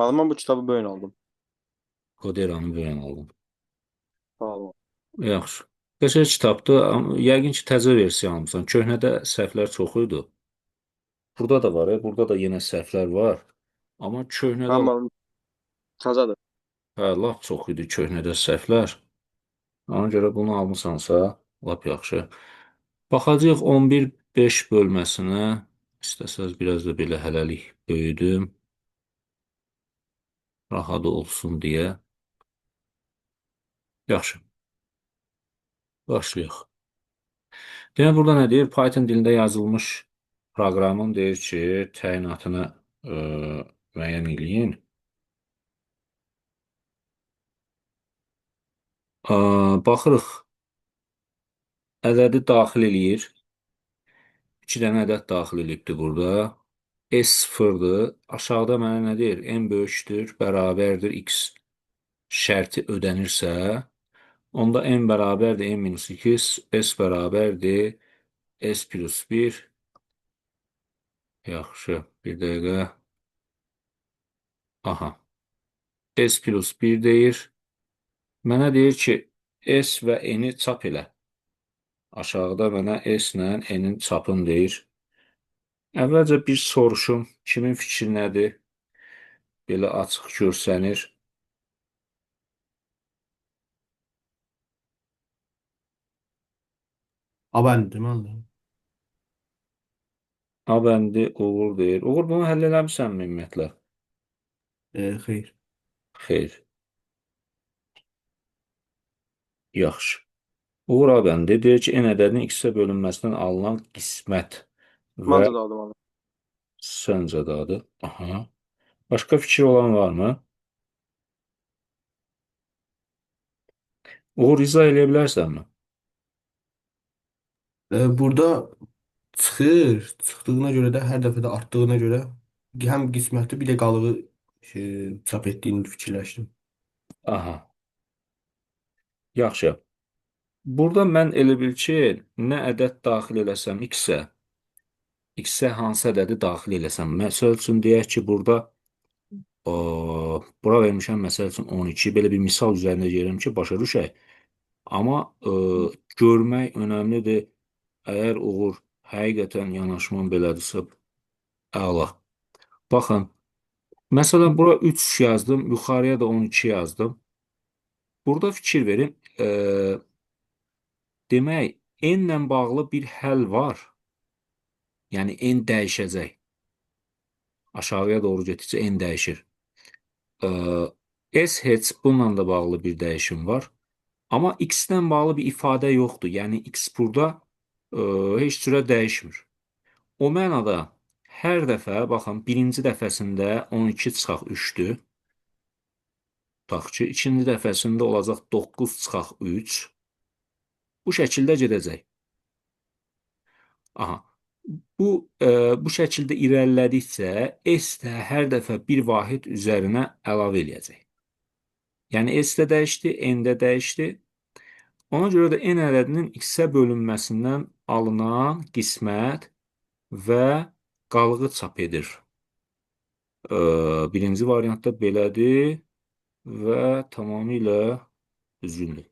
Müəllim, mən bu kitabı bu gün aldım. Koderanı bu gün aldım. Sağ olun. Yaxşı. Qəşəng kitabdır. Amma yəqin ki, təzə versiya almısan. Köhnədə səhvlər çox idi. Burada da var, burada da yenə səhvlər var. Amma Hə, köhnədə müəllim, təzədir. hə, lap çox idi köhnədə səhvlər. Ona görə bunu almısansa, lap yaxşı. Baxacağıq 11.5 bölməsinə. İstəsəz biraz da belə hələlik böyüdüm. Rahat olsun deyə. Yaxşı. Başlayaq. Demək, burada nə deyir? Python dilində yazılmış proqramın deyir ki, təyinatını müəyyən eləyin. Baxırıq. Ədədi daxil eləyir. 2 dənə ədəd daxil eləyibdir burada. S sıfırdır. Aşağıda mənə nə deyir? N böyükdür, bərabərdir X şərti ödənirsə, onda N bərabərdir N minus 2, S bərabərdir S plus 1. Yaxşı, bir dəqiqə. Aha. S plus 1 deyir. Mənə deyir ki, S və N-i çap elə. Aşağıda mənə S ilə N-in çapını deyir. Əvvəlcə bir soruşum, kimin fikri nədir? Belə açıq görsənir. A bəndi müəllim. A bəndi Uğur deyir. Uğur, bunu həll eləmisənmi ümumiyyətlə? Xeyr. Xeyr. Yaxşı. Uğur A bəndi deyir ki, N ədədinin X-ə bölünməsindən alınan qismət və Məncə də aldım müəllim. səncə də adı. Aha. Başqa fikir olan varmı? Uğur, izah eləyə bilərsənmi? Burada çıxır. Çıxdığına görə də hər dəfə də artdığına görə həm qisməti bir də qalığı çap etdiyini fikirləşdim. Aha. Yaxşı. Burada mən elə bil ki, nə ədəd daxil eləsəm X-ə, X-ə hansı ədədi daxil eləsəm. Məsəl üçün deyək ki, burada bura vermişəm məsəl üçün 12. Belə bir misal üzərində deyirəm ki, başa düşək. Amma görmək önəmlidir. Əgər Uğur həqiqətən yanaşman belədirsə, əla. Baxın, məsələn, bura 3 yazdım, yuxarıya da 12 yazdım. Burada fikir verin. Demək, N ilə bağlı bir həll var. Yəni, N dəyişəcək. Aşağıya doğru getdikcə N dəyişir. S heç bununla da bağlı bir dəyişim var. Amma X-lə bağlı bir ifadə yoxdur. Yəni, X burada heç cürə dəyişmir. O mənada hər dəfə, baxın, birinci dəfəsində 12 çıxaq 3-dür. Tutaq ki, ikinci dəfəsində olacaq 9 çıxaq 3. Bu şəkildə gedəcək. Aha. Bu şəkildə irəlilədikcə S də hər dəfə bir vahid üzərinə əlavə eləyəcək. Yəni S də dəyişdi, N də dəyişdi. Ona görə də N ədədinin X-ə bölünməsindən alınan qismət və qalığı çap edir. Birinci variantda belədir və tamamilə düzgündür.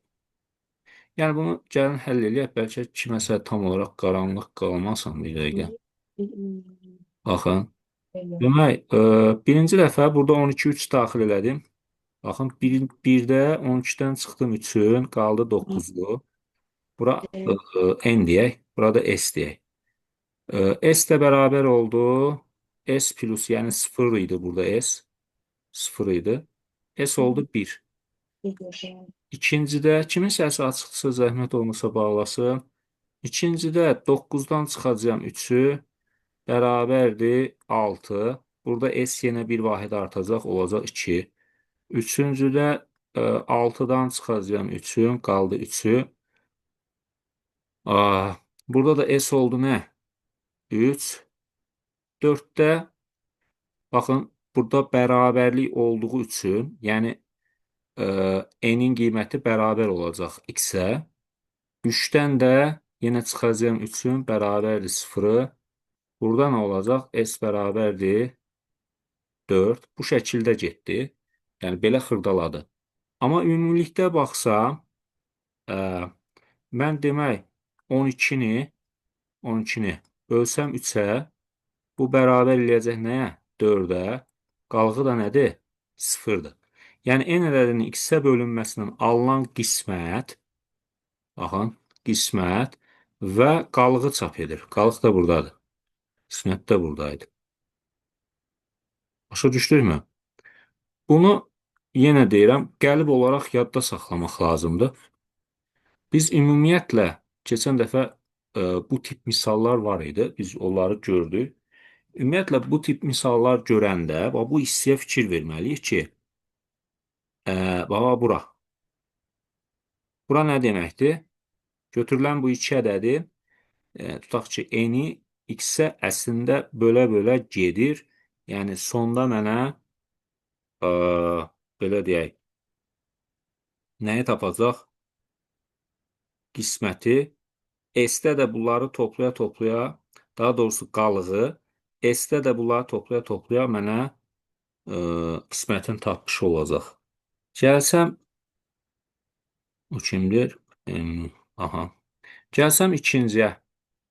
Yəni bunu gəlin həll eləyək. Bəlkə kiməsə tam olaraq qaranlıq qalmasın bir dəqiqə. Baxın. Demək, birinci dəfə burada 12, 3 daxil elədim. Baxın, 1-də 12-dən çıxdım 3-ün, qaldı 9-dur. Bura N deyək, burada S deyək. S də bərabər oldu. S plus, yəni 0 idi burada S. 0 idi. S oldu 1. İkincidə, kimin səsi açıqdırsa zəhmət olmasa bağlasın. İkincidə 9-dan çıxacağam 3-ü, bərabərdir 6. Burada S yenə bir vahid artacaq, olacaq 2. Üçüncüdə 6-dan çıxacağam 3-ün, qaldı 3-ü. Burada da S oldu nə? 3. 4-də, baxın, burada bərabərlik olduğu üçün, yəni N-in qiyməti bərabər olacaq X-ə. 3-dən də yenə çıxacağam 3-ün, bərabərdir 0-ı. Burada nə olacaq? S bərabərdir 4. Bu şəkildə getdi. Yəni belə xırdaladı. Amma ümumilikdə baxsam, ə, mən demək 12-ni 12-ni bölsəm 3-ə, bu bərabər eləyəcək nəyə? 4-ə. Qalığı da nədir? 0-dır. Yəni n ədədinin x-ə bölünməsindən alınan qismət, baxın, qismət və qalığı çap edir. Qalıq da buradadır. Qismət də buradaydı. Başa düşdükmü? Bunu yenə deyirəm, qəlib olaraq yadda saxlamaq lazımdır. Biz ümumiyyətlə keçən dəfə bu tip misallar var idi. Biz onları gördük. Ümumiyyətlə bu tip misallar görəndə bax, bu hissəyə fikir verməliyik ki, baba bura. Bura nə deməkdir? Götürülən bu iki ədədi tutaq ki, n-i x-ə əslində bölə-bölə gedir. Yəni sonda mənə ə, belə deyək, nəyi tapacaq? Qisməti. S-də də bunları toplaya-toplaya, daha doğrusu qalığı, S-də də bunları toplaya-toplaya mənə qismətin tapmış olacaq. Gəlsəm, o kimdir? Aha. Gəlsəm ikinciyə.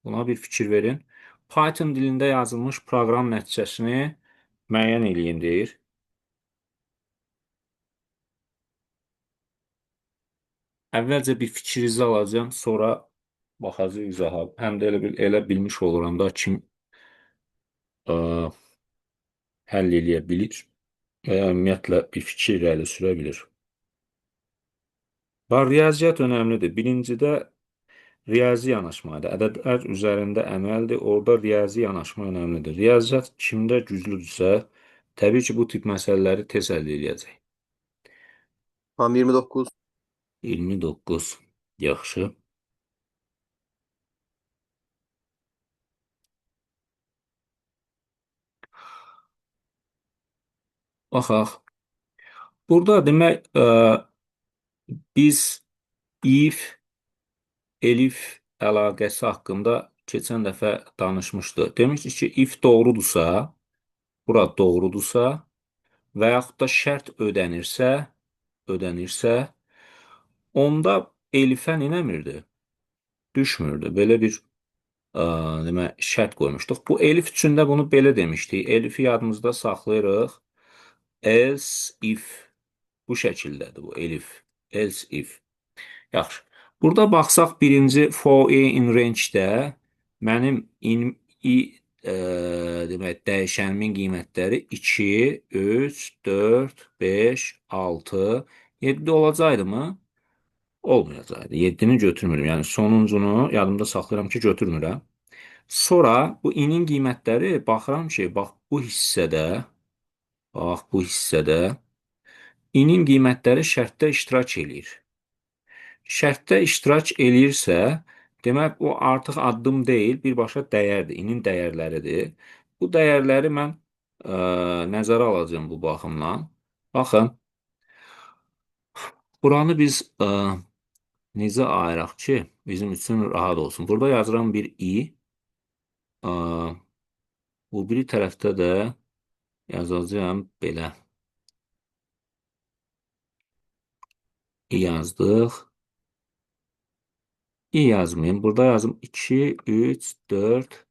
Buna bir fikir verin. Python dilində yazılmış proqram nəticəsini müəyyən eləyin deyir. Əvvəlcə bir fikrinizi alacağım, sonra baxacağıq izaha. Həm də elə bilmiş oluram da kim ə, həll eləyə bilir və ya ümumiyyətlə bir fikir irəli sürə bilir. Bax, riyaziyyat önəmlidir. Birincidə riyazi yanaşmadır. Ədədlər üzərində əməldir. Orada riyazi yanaşma önəmlidir. Riyaziyyat kimdə güclüdürsə, təbii ki, bu tip məsələləri tez həll eləyəcək. Tam 29. 29. Yaxşı. Baxaq. Burada demək, biz if, elif əlaqəsi haqqında keçən dəfə danışmışdıq. Demişdik ki, if doğrudursa, bura doğrudursa və yaxud da şərt ödənirsə, onda elifə nə eləmirdi? Düşmürdü. Belə bir demək, şərt qoymuşduq. Bu elif üçün də bunu belə demişdik. Elifi yadımızda saxlayırıq. Else if. Bu şəkildədir bu elif. Else if. Yaxşı. Burada baxsaq birinci for i in range-də mənim in i demək dəyişənimin qiymətləri 2, 3, 4, 5, 6, 7 olacaqdı mı? Olmayacaqdı. 7-ni götürmürüm. Yəni sonuncunu yadımda saxlayıram ki, götürmürəm. Sonra bu inin qiymətləri baxıram ki, bax bu hissədə, bax bu hissədə inin qiymətləri şərtdə iştirak eləyir. Şərtdə iştirak eləyirsə, demək o artıq addım deyil, birbaşa dəyərdir, inin dəyərləridir. Bu dəyərləri mən nəzərə alacağım bu baxımdan. Baxın, buranı biz necə ayıraq ki, bizim üçün rahat olsun. Burada yazıram bir i, ə, bu biri tərəfdə də yazacağam belə. İ yazdıq. İ yazmayayım. Burada yazım 2, 3, 4,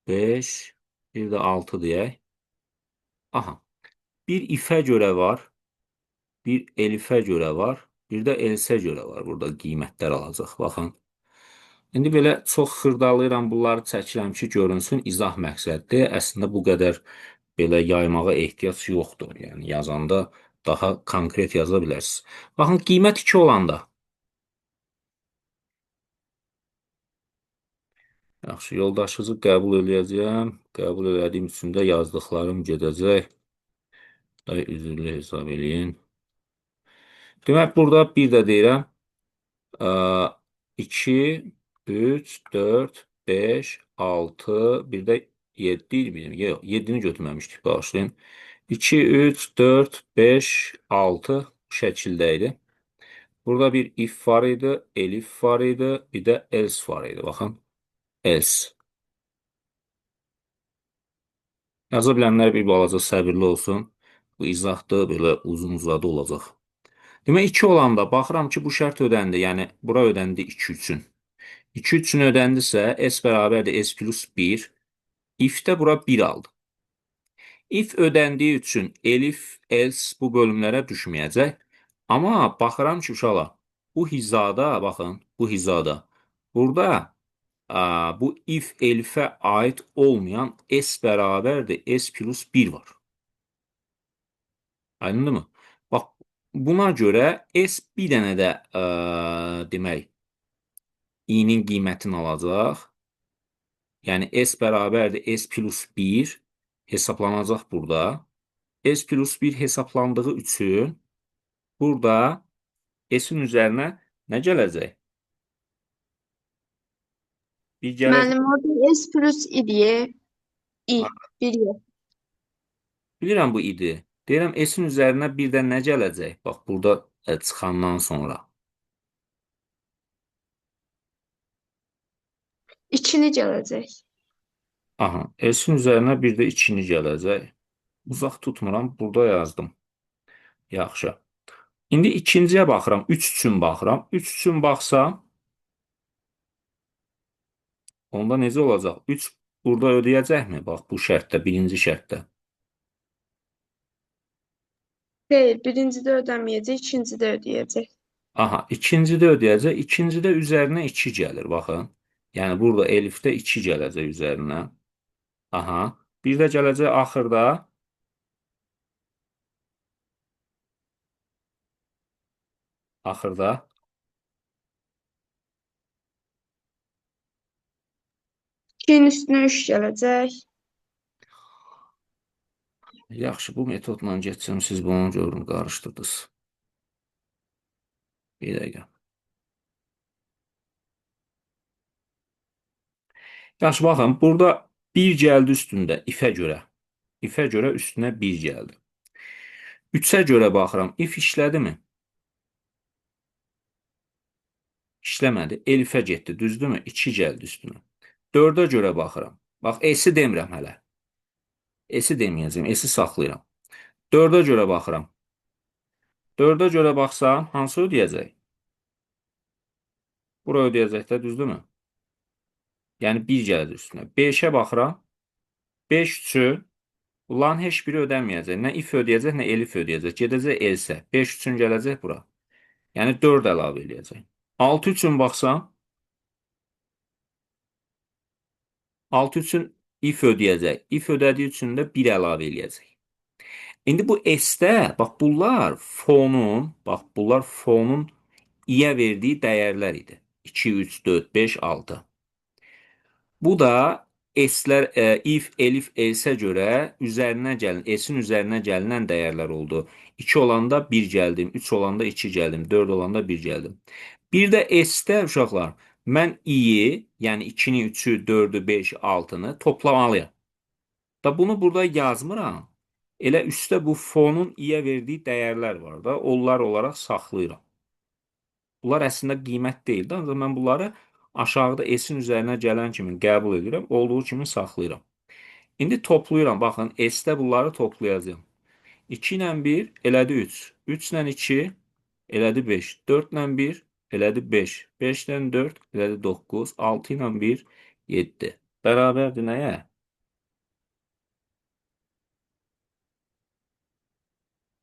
5, bir də 6 deyək. Aha. Bir ifə görə var, bir elifə görə var, bir də elsə görə var. Burada qiymətlər alacaq. Baxın. İndi belə çox xırdalayıram, bunları çəkirəm ki, görünsün izah məqsədli. Əslində bu qədər belə yaymağa ehtiyac yoxdur. Yəni yazanda daha konkret yaza bilərsiniz. Baxın, qiymət 2 olanda. Yaxşı, yoldaşınızı qəbul eləyəcəyəm. Qəbul elədiyim üçün də yazdıqlarım gedəcək. Day üzrlü hesab eləyin. Demək, burada bir də deyirəm. 2, 3, 4, 5, 6, bir də 7 idi. Yox, 7-ni götürməmişdik, bağışlayın. 2, 3, 4, 5, 6 bu şəkildə idi. Burada bir if var idi, elif var idi, bir də else var idi. Baxın, else. Yaza bilənlər bir balaca səbirli olsun. Bu izahdır, belə uzun uzadı olacaq. Demək 2 olanda baxıram ki, bu şərt ödəndi. Yəni bura ödəndi 2 üçün. 2 üçün ödəndisə, S bərabərdir S plus 1. If-də bura 1 aldı. If ödəndiyi üçün elif, else bu bölümlərə düşməyəcək. Amma baxıram ki, uşaqlar, bu hizada, baxın, bu hizada. Burada bu if elifə aid olmayan S bərabərdir S plus 1 var. Aydındırmı? Bax, buna görə S bir dənə də demək, i-nin qiymətini alacaq. Yəni S bərabərdir S plus 1 hesablanacaq burada. S plus 1 hesablandığı üçün burada S-in üzərinə nə gələcək? Bir gələcək. Müəllim, orada S plus I diye I. Bir Y. Bilirəm bu idi. Deyirəm S-in üzərinə bir də nə gələcək? Bax, burada çıxandan sonra. İkini gələcək. Aha, S-in üzərinə bir də 2-ni gələcək. Uzaq tutmuram, burada yazdım. Yaxşı. İndi ikinciyə baxıram, 3 üçün baxıram. 3 üçün baxsam, onda necə olacaq? 3 burada ödəyəcəkmi? Bax, bu şərtdə, birinci şərtdə. Deyil, birincidə ödəməyəcək, ikincidə ödəyəcək. Aha, ikincidə ödəyəcək. İkincidə üzərinə 2 gəlir, baxın. Yəni, burada elifdə 2 gələcək üzərinə. Aha, bir də gələcək axırda. Axırda. 2-nin üstünə 3 gələcək. Yaxşı, bu metodla getsəm, siz bunu görün, qarışdırdınız. Bir dəqiqə. Yaxşı, baxın, burada 1 gəldi üstündə ifə görə. İfə görə üstünə 1 gəldi. 3-ə görə baxıram. If işlədi mi? İşləmədi. Elifə getdi, düzdürmü? 2 gəldi üstünə. 4-ə görə baxıram. Bax, S-i demirəm hələ. S-i deməyəcəm, S-i saxlayıram. 4-ə görə baxıram. 4-ə görə baxsam, hansı ödəyəcək? Bura ödəyəcək də, düzdürmü? Yəni, 1 gələcək üstünə. 5-ə baxıram. 5 üçün bunların heç biri ödənməyəcək. Nə if ödəyəcək, nə elif ödəyəcək. Gedəcək else. 5 üçün gələcək bura. Yəni, 4 əlavə eləyəcək. 6 üçün baxsam, 6 üçün if ödəyəcək. If ödədiyi üçün də 1 əlavə eləyəcək. İndi bu S-də, bax, bunlar fonun, bax, bunlar fonun i-yə verdiyi dəyərlər idi. 2, 3, 4, 5, 6. Bu da S-lər, if, elif, else görə üzərinə gəlin, S-in üzərinə gəlinən dəyərlər oldu. 2 olanda 1 gəldim, 3 olanda 2 gəldim, 4 olanda 1 gəldim. Bir də S-də uşaqlar, mən i-yi, yəni 2-ni, 3-ü, 4-ü, 5-i, 6-nı toplamalıyam. Da bunu burada yazmıram. Elə üstdə bu fonun i-yə verdiyi dəyərlər var da, onlar olaraq saxlayıram. Bunlar əslində qiymət deyildi, ancaq mən bunları aşağıda S-in üzərinə gələn kimi qəbul edirəm, olduğu kimi saxlayıram. İndi toplayıram, baxın, S-də bunları toplayacağım. 2 ilə 1 elədi 3, 3 ilə 2 elədi 5, 4 ilə 1 elədi 5, 5 ilə 4 elədi 9, 6 ilə 1 7. Bərabərdir nəyə?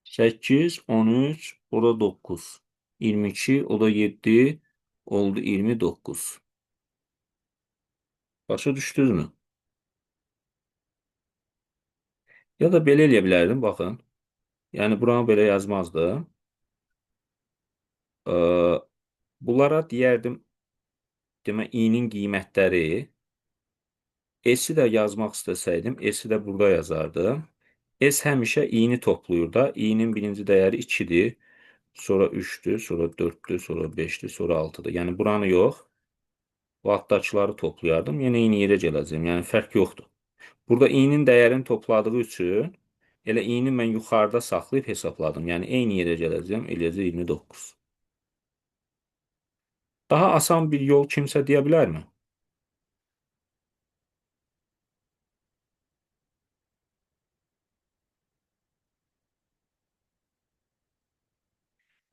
8, 13, o da 9. 22, o da 7, oldu 29. Başa düşdünüzmü? Ya da belə eləyə bilərdim, baxın. Yəni, buranı belə yazmazdım. Bunlara deyərdim, demək, i-nin qiymətləri. S-i də yazmaq istəsəydim, S-i də burada yazardım. S həmişə i-ni toplayır da. I-nin birinci dəyəri 2-dir. Sonra 3-dür, sonra 4-dür, sonra 5-dir, sonra 6-dır. Yəni, buranı yox, bu altdakıları toplayardım. Yenə eyni yerə gələcəyim. Yəni, fərq yoxdur. Burada i-nin dəyərini topladığı üçün elə i-ni mən yuxarıda saxlayıb hesabladım. Yəni, eyni yerə gələcəyim, eləyəcək 29. Daha asan bir yol kimsə deyə bilərmi?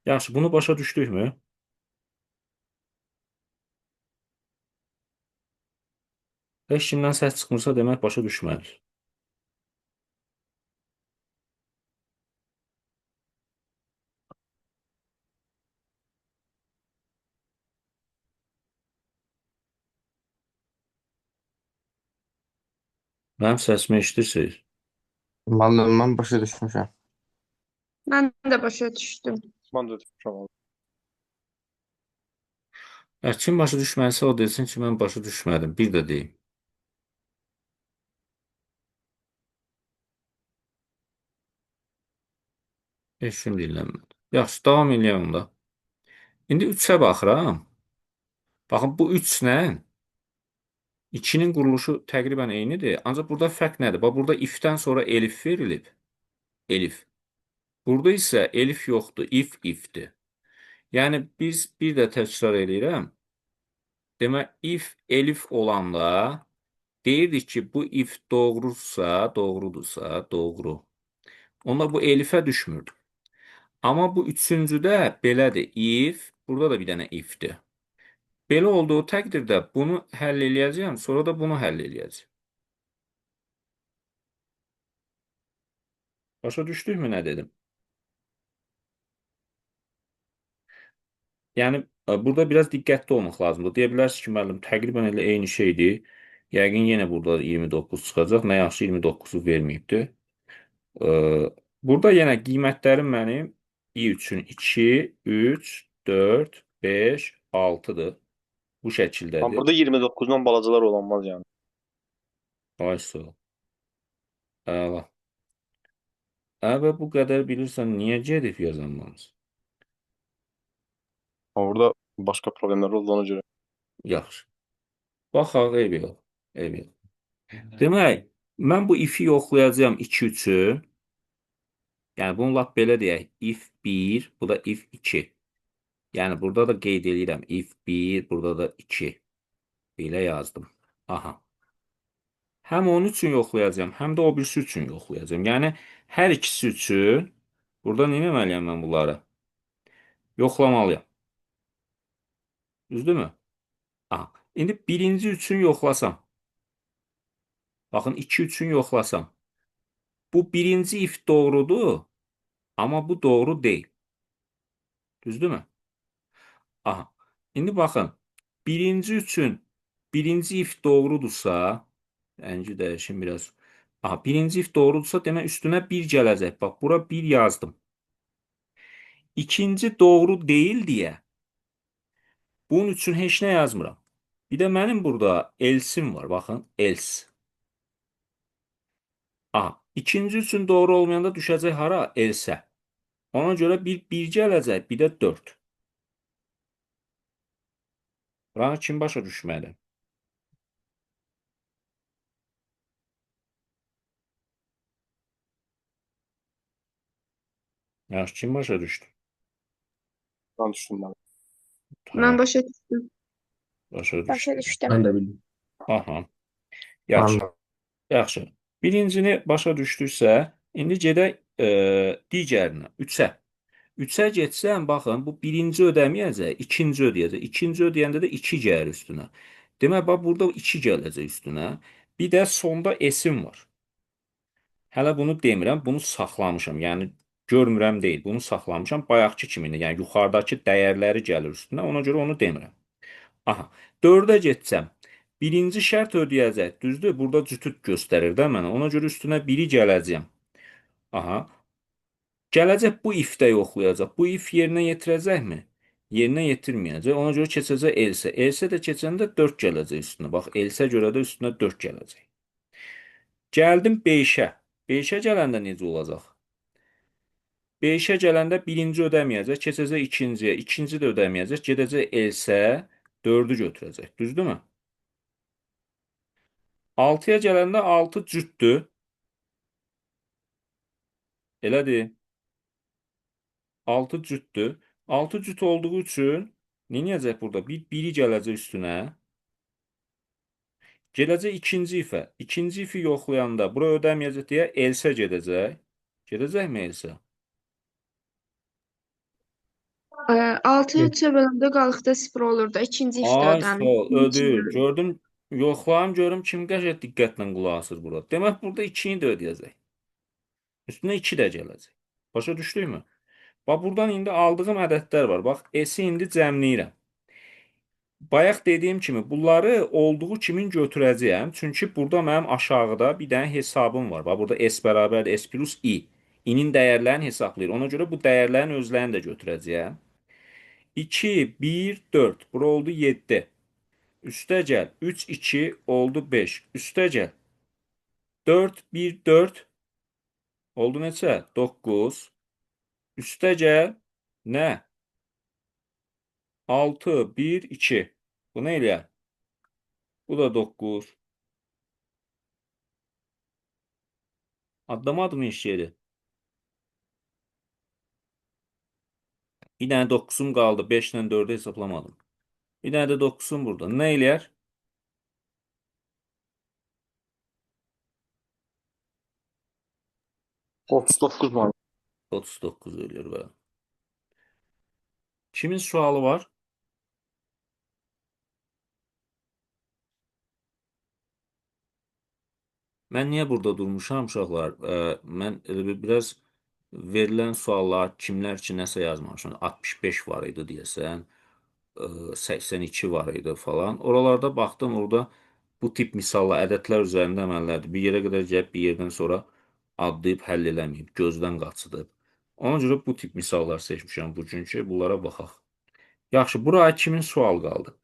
Yaxşı, bunu başa düşdükmü? Heç kimdən səs çıxmırsa demək başa düşmədik. Mənim səsimi eşidirsiniz? Müəllim, mən başa düşmüşəm. Mən də başa düşdüm. Mən də düşmüşəm. Kim başa düşməlisə o desin ki, mən başa düşmədim. Bir də deyim. Heç kim dinlənmədi. Yaxşı, davam eləyək onda. İndi 3-ə baxıram. Baxın, bu 3 nə? 2-nin quruluşu təqribən eynidir. Ancaq burada fərq nədir? Bax, burada if-dən sonra elif verilib. Elif. Burada isə elif yoxdur. If, if-dir. Yəni, biz bir də təkrar eləyirəm. Demək, if, elif olanda deyirdik ki, bu if doğrudursa, doğrudursa, doğru. Onda bu elifə düşmürdü. Amma bu üçüncüdə belədir. If, burada da bir dənə if-dir. Belə olduğu təqdirdə bunu həll eləyəcəyəm, sonra da bunu həll eləyəcəyəm. Başa düşdükmü nə dedim? Yəni, burada biraz diqqətli olmaq lazımdır. Deyə bilərsiniz ki, müəllim, təqribən elə eyni şeydir. Yəqin yenə burada 29 çıxacaq. Nə yaxşı 29-u verməyibdir. Burada yenə qiymətlərim mənim i üçün 2, 3, 4, 5, 6-dır. Bu Amma şəkildədir. burada 29-dan balacalar olanmaz yəni. Ay sağ ol. Əla. Əbə bu qədər bilirsən, niyə gedib yazanmamız? Amma burada başqa problemlər oldu ona görə. Yaxşı. Baxaq, eybi yox. Eybi yox. Demək, mən bu if-i yoxlayacağam 2 üçün. Yəni, bunu lap belə deyək. If 1, bu da if 2. Yəni, burada da qeyd eləyirəm. If 1, burada da 2. Belə yazdım. Aha. Həm onun üçün yoxlayacağam, həm də o birisi üçün yoxlayacağam. Yəni, hər ikisi üçün burada nə etməliyəm mən bunları? Yoxlamalıyam. Düzdürmü? Aha. İndi birinci üçün yoxlasam. Baxın, 2 üçün yoxlasam. Bu birinci if doğrudur, amma bu doğru deyil. Düzdürmü? Aha. İndi baxın, birinci üçün birinci if doğrudursa, rəngi dəyişim biraz. Aha, birinci if doğrudursa, demək üstünə 1 gələcək. Bax, bura 1 yazdım. İkinci doğru deyil deyə bunun üçün heç nə yazmıram. Bir də mənim burada else-im var. Baxın, else. Aha, ikinci üçün doğru olmayanda düşəcək hara? Else-ə. Ona görə bir 1 gələcək, bir də 4. Buranı kim başa düşməli? Yaxşı, kim başa düşdü? Mən düşdüm mən. Tamam, Mən başa düşdüm. başa Başa düşdüm. düşdüm. Mən də bildim. Aha, yaxşı. Yaxşı. Birincini başa düşdüksə, indi gedək digərinə, 3-ə. 3-ə getsəm, baxın, bu birinci ödəməyəcək, ikinci ödəyəcək. İkinci ödəyəndə də 2 gəlir üstünə. Demək, bax, burada 2 gələcək üstünə. Bir də sonda S-im var. Hələ bunu demirəm, bunu saxlamışam. Yəni, görmürəm deyil, bunu saxlamışam. Bayaqki kimi, yəni yuxarıdakı dəyərləri gəlir üstünə, ona görə onu demirəm. Aha, 4-ə getsəm, birinci şərt ödəyəcək. Düzdür, burada cütüt göstərir də mənə. Ona görə üstünə 1-i gələcəyəm. Aha. Gələcək bu if-də yoxlayacaq. Bu if yerinə yetirəcəkmi? Yerinə yetirməyəcək. Ona görə keçəcək else. Else də keçəndə 4 gələcək üstünə. Bax, else görə də üstünə 4 gələcək. Gəldim 5-ə. 5-ə gələndə necə olacaq? 5-ə gələndə birinci ödəməyəcək, keçəcək ikinciyə. İkinci də ödəməyəcək, gedəcək else, 4-ü götürəcək. Düzdürmü? 6-ya gələndə 6 cütdür. Elədir. 6 cütdür. 6 cüt olduğu üçün nə edəcək burada? Bir biri gələcək üstünə. Gələcək ikinci ifə. İkinci ifi yoxlayanda bura ödəməyəcək deyə else gedəcək. Gedəcəkmi else? 6-ya 3-ə böləndə qalıqda 0 olur da. İkinci ifdə Ay sağ ödənir. ol, İkinci ödəyir. Gördüm, yoxlayım görüm kim qəşəng diqqətlə qulaq asır bura. Demək burada 2-ni də ödəyəcək. Üstünə 2 də gələcək. Başa düşdükmü? Bax buradan indi aldığım ədədlər var. Bax S-i indi cəmləyirəm. Bayaq dediyim kimi bunları olduğu kimi götürəcəyəm. Çünki burada mənim aşağıda bir dənə hesabım var. Bax burada S bərabərdir S plus I. İ-nin dəyərlərini hesablayır. Ona görə bu dəyərlərin özlərini də götürəcəyəm. 2, 1, 4. Bura oldu 7. Üstə gəl. 3, 2 oldu 5. Üstə gəl. 4, 1, 4. Oldu neçə? 9. Üstə gəl. Nə? 6, 1, 2. Bu nə eləyər? Bu da 9. Adlamadı mı iş yeri? Bir dənə 9-um qaldı. 5 ilə 4-ü hesablamadım. Bir dənə də 9-um burada. Nə eləyər? 39 var. 39 eləyir belə. Kimin sualı var? Mən niyə burada durmuşam uşaqlar? Mən elə bir biraz verilən suallar kimlər ki nəsə yazmamışam. 65 var idi deyəsən, 82 var idi falan. Oralarda baxdım, orada bu tip misallar, ədədlər üzərində əməllərdir. Bir yerə qədər gəlib, bir yerdən sonra adlayıb həll eləməyib, gözdən qaçıdıb. Ona görə bu tip misallar seçmişəm bu gün ki, bunlara baxaq. Yaxşı, buraya kimin sual qaldı?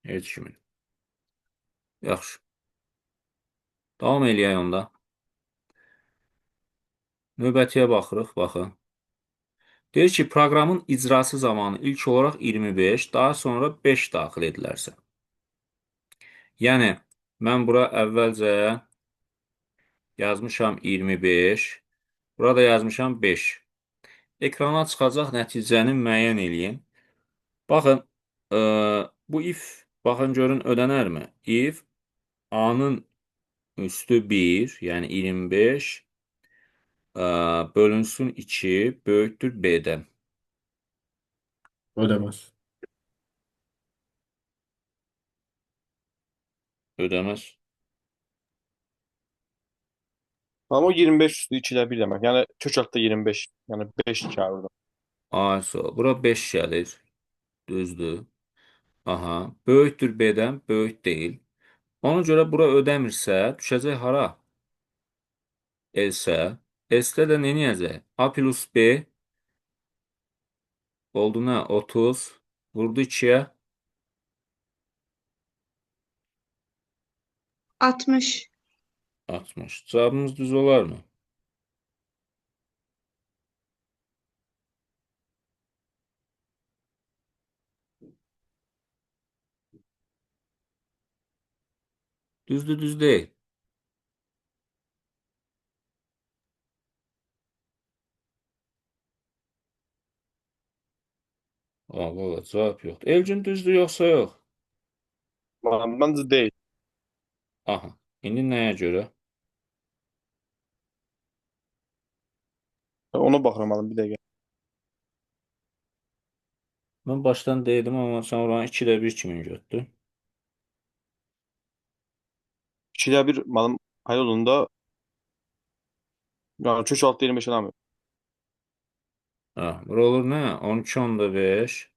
Heç kimin. Yaxşı. Davam eləyək onda. Növbətiyə baxırıq, baxın. Deyir ki, proqramın icrası zamanı ilk olaraq 25, daha sonra 5 daxil edilərsə. Yəni, mən bura əvvəlcə yazmışam 25, burada yazmışam 5. Ekrana çıxacaq nəticəni müəyyən eləyin. Baxın, bu if, baxın görün ödənərmi? If A-nın üstü 1, yəni 25, bölünsün 2, böyükdür B-dən. Ödəməz. Ödəməz. Ama o 25 üstü 2'de 1 demek. Yani kök altta 25. Yani 5 gəlir orada. Ay, sağ ol. Bura 5 gəlir. Düzdür. Aha. Böyükdür B-dən, böyük deyil. Ona görə bura ödəmirsə, düşəcək hara? Else. Else də nə eləyəcək? A plus B oldu nə? 30. Vurdu 2-yə. 60. 60. Cavabımız düz olar mı? Düzdür, düz deyil. Aa, valla cavab yoxdur. Elgin düzdür yoxsa yox? Bence değil. Aha. İndi nəyə görə? Ona baxıram alım bir dəqiqə. Mən başdan dedim, amma sən oranı 2-də 1 kimi götürdün. 2'de 1 malım hayal olunda yani kök altta 25 eləmir. Ha, bura olur nə? 12.5.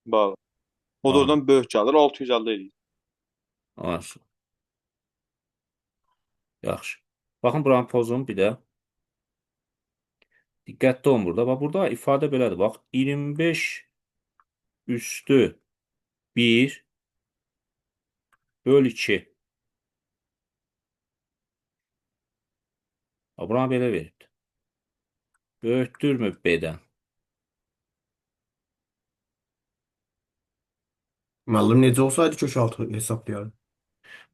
Bəli. O da Ha, oradan böyük gəlir. 650 eləyir. olsun. Yaxşı. Baxın buranı pozum bir də. Diqqətli olun burada. Bax burada ifadə belədir. Bax 25 üstü 1 böl 2. Bax, buranı belə veribdir. Böyükdürmü B-dən? Müəllim necə olsaydı kök altı hesablayardım.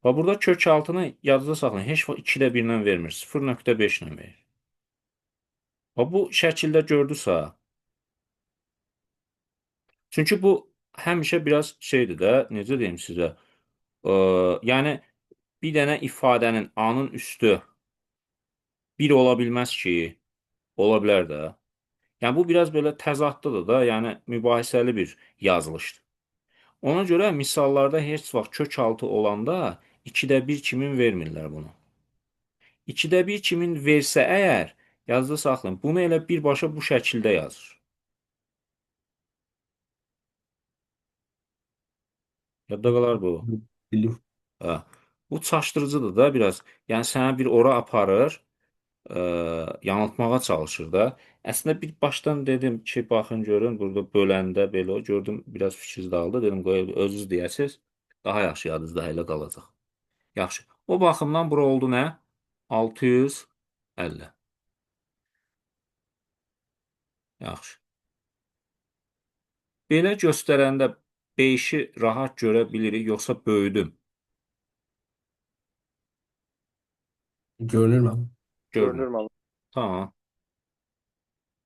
Bax burada kök altını yadda saxlayın. Heç vaxt 2-də 1-lə vermir. 0.5 ilə verir. Bax bu şəkildə gördüsə. Çünki bu həmişə biraz şeydir də, necə deyim sizə? Yəni bir dənə ifadənin A-nın üstü 1 ola bilməz ki. Ola bilər də. Yəni bu biraz belə təzadlıdır da, yəni mübahisəli bir yazılışdır. Ona görə misallarda heç vaxt kök 6 olanda 2-də 1 kimin vermirlər bunu. 2-də 1 kimin versə əgər, yazda saxlayın, bunu elə birbaşa bu şəkildə yazır. Yadda qalar bu. Bildim. Hə. Bu çaşdırıcıdır da biraz. Yəni sənə bir ora aparır, yanıltmağa çalışır da. Əslində bir başdan dedim ki, baxın görün, burada böləndə belə gördüm, biraz fikir dağıldı. Dedim, qoy özünüz deyəsiz, daha yaxşı yadınızda elə qalacaq. Yaxşı. O baxımdan bura oldu nə? 650. Yaxşı. Belə göstərəndə 5-i rahat görə bilirik, yoxsa böyüdüm? Görünür mü? Görünür. Görünür müəllim. Tamam.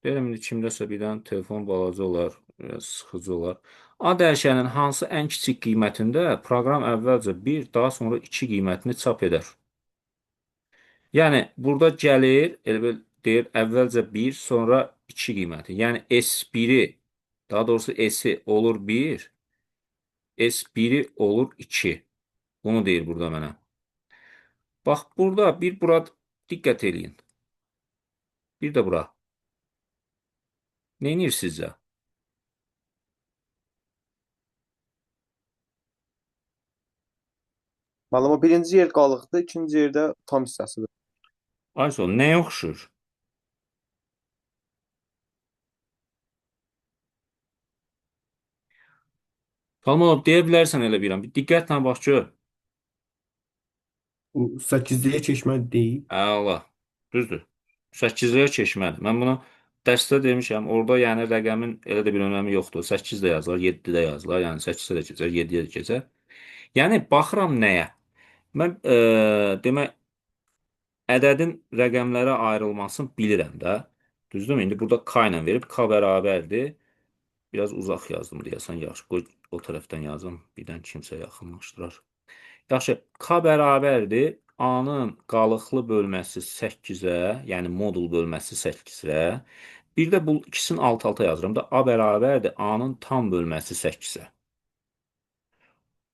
Deyirəm, indi kimdəsə bir dənə telefon balaca olar, biraz sıxıcı olar. A dəyişənin hansı ən kiçik qiymətində proqram əvvəlcə 1, daha sonra 2 qiymətini çap edər. Yəni, burada gəlir, elə bil deyir, əvvəlcə 1, sonra 2 qiyməti. Yəni, S1-i, daha doğrusu S-i olur 1, S1-i olur 2. Bunu deyir burada mənə. Bax, burada bir bura diqqət eləyin. Bir də bura. Nə edir sizcə? Müəllim, o birinci yer qalıqdır, ikinci yerdə tam hissəsidir. Ayso, nəyə oxşur? Salmanov, deyə bilərsən elə bilirəm. Bir diqqətlə bax gör. Bu 8'liye keçmə deyil. Əla. Düzdür. 8-yə keçmədir. Mən bunu dərsdə demişəm. Orada yəni rəqəmin elə də bir önəmi yoxdur. 8 də yazılar, 7 də yazılar. Yəni 8-ə də keçər, 7-yə də keçər. Yəni baxıram nəyə? Mən demək ədədin rəqəmlərə ayrılmasını bilirəm də. Düzdürmü? İndi burada K ilə verib K bərabərdir. Biraz uzaq yazdım deyəsən. Yaxşı, qoy o tərəfdən yazım. Birdən kimsə yaxınlaşdırar. Yaxşı, K bərabərdir. A-nın qalıqlı bölməsi 8-ə, yəni modul bölməsi 8-ə. Bir də bu ikisini alt-alta yazıram da A bərabərdir A-nın tam bölməsi 8-ə.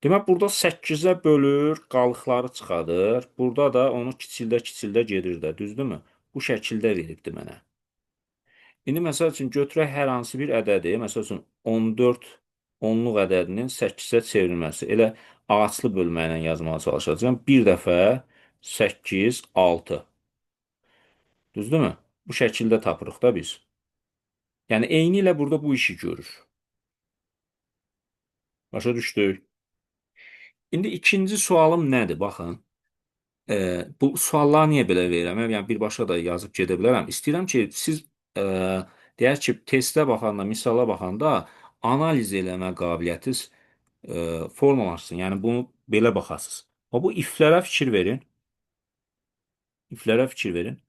Demək, burada 8-ə bölür, qalıqları çıxadır. Burada da onu kiçildə-kiçildə gedir də, düzdürmü? Bu şəkildə veribdir mənə. İndi məsəl üçün götürək hər hansı bir ədədi, məsəl üçün 14 onluq ədədinin 8-ə çevrilməsi. Elə ağaclı bölmə ilə yazmağa çalışacağam. Bir dəfə 8, 6. Düzdürmü? Bu şəkildə tapırıq da biz. Yəni, eyni ilə burada bu işi görür. Başa düşdük. İndi ikinci sualım nədir? Baxın. Bu sualları niyə belə verirəm? Yəni, birbaşa da yazıb gedə bilərəm. İstəyirəm ki, siz deyək ki, testə baxanda, misala baxanda analiz eləmə qabiliyyətiniz formalaşsın. Yəni, bunu belə baxasınız. Amma bu iflərə fikir verin. İflərə fikir verin.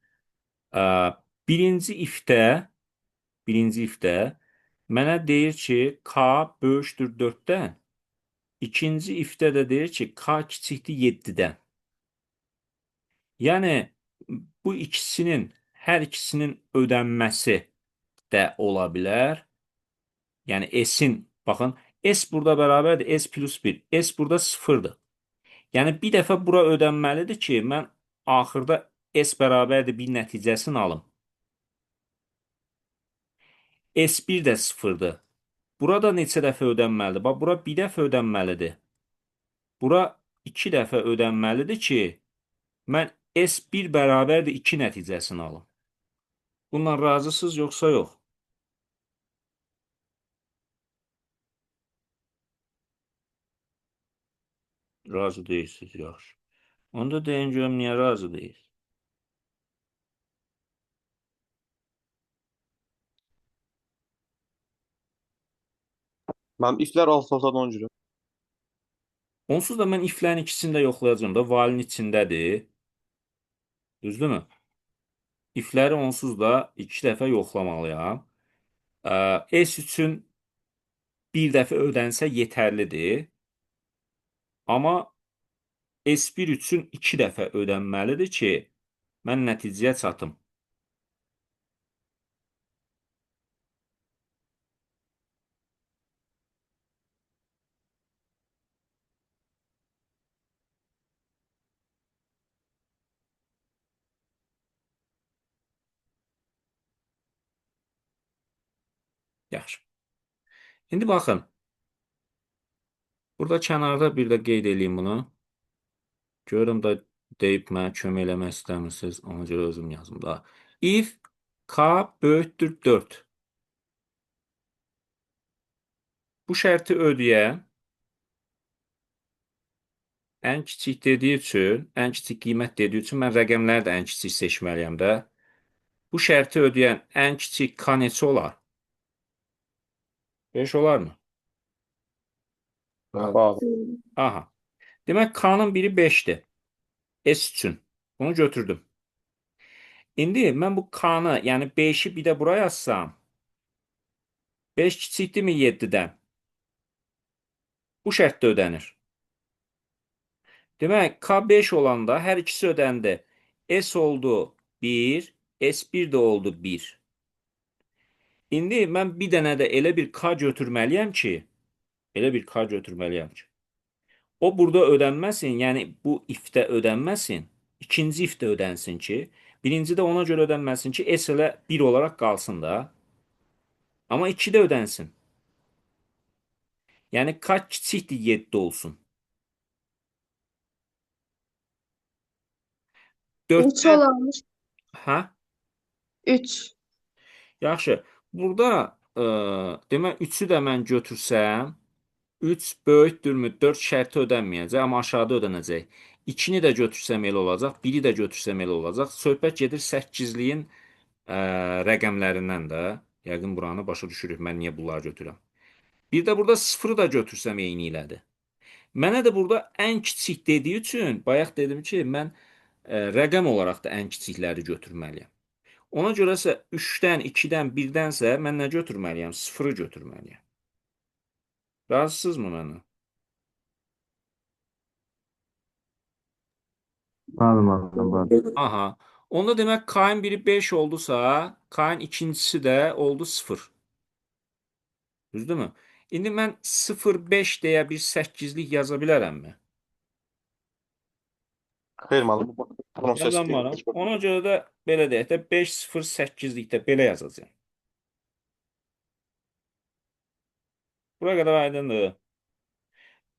Birinci ifdə mənə deyir ki, K böyükdür 4-dən. İkinci ifdə də deyir ki, K kiçikdir 7-dən. Yəni, bu ikisinin, hər ikisinin ödənməsi də ola bilər. Yəni, S-in, baxın, S burada bərabərdir, S plus 1. S burada 0-dır. Yəni, bir dəfə bura ödənməlidir ki, mən axırda S bərabərdir bir nəticəsini alım. S1 də 0-dır. Burada neçə dəfə ödənməlidir? Bax, bura bir dəfə ödənməlidir. Bura 2 dəfə ödənməlidir ki, mən S1 bərabərdir 2 nəticəsini alım. Bununla razısınız yoxsa yox? Razı deyilsiniz, yaxşı. Onda deyin görüm niyə razı deyilsiniz? Mənim iflər alt-altadan ona görə. Onsuz da mən iflərin ikisini də yoxlayacağım da. Valin içindədir. Düzdürmü? İfləri onsuz da 2 dəfə yoxlamalıyam. S üçün bir dəfə ödənsə yetərlidir. Amma S1 üçün 2 dəfə ödənməlidir ki, mən nəticəyə çatım. Yaxşı. İndi baxın. Burada kənarda bir də qeyd eləyim bunu. Görürüm də deyib mənə kömək eləmək istəmirsiniz. Ona görə özüm yazım da. If K böyükdür 4. Bu şərti ödəyən ən kiçik dediyi üçün, ən kiçik qiymət dediyi üçün mən rəqəmləri də ən kiçik seçməliyəm də. Bu şərti ödəyən ən kiçik K neçə olar? 5 olarmı? Bəli. Bəli. Aha. Demək K-nın biri 5-dir. S üçün. Bunu götürdüm. İndi mən bu K-nı, yəni 5-i bir də bura yazsam, 5 kiçikdirmi 7-dən? Bu şərtdə ödənir. Demək, K5 olanda hər ikisi ödəndi. S oldu 1, S1 də oldu 1. İndi mən bir dənə də elə bir K götürməliyəm ki, elə bir K götürməliyəm ki, o burada ödənməsin, yəni bu if-də ödənməsin, ikinci if-də ödənsin ki, birinci də ona görə ödənməsin ki, S elə 1 olaraq qalsın da. Amma 2-də ödənsin. Yəni K kiçikdir 7 olsun. 3 4-dən olar. hə? 3. Yaxşı. Burada demək 3-ü də mən götürsəm, 3 böyükdürmü 4 şərti ödənməyəcək, amma aşağıda ödənəcək. 2-ni də götürsəm elə olacaq, 1-i də götürsəm elə olacaq. Söhbət gedir 8-liyin rəqəmlərindən də. Yəqin buranı başa düşürük mən niyə bunları götürürəm. Bir də burada 0-ı da götürsəm eyni ilədir. Mənə də burada ən kiçik dediyi üçün bayaq dedim ki, mən rəqəm olaraq da ən kiçikləri götürməliyəm. Ona görəsə 3-dən, 2-dən, 1-dənsə mən nə götürməliyəm? 0-ı götürməliyəm. Razısınızmı mənə? Bəli müəllim, bəli. Aha. Onda demək K-ın biri 5 oldusa, K-ın ikincisi də oldu 0. Düzdürmü? İndi mən 0,5 deyə bir 8-lik yaza bilərəmmi? Xeyr müəllim, bu proses Yazamaram. Ona görə də belə deyək də 5,08-likdə belə yazacağam. Bura qədər aydındır.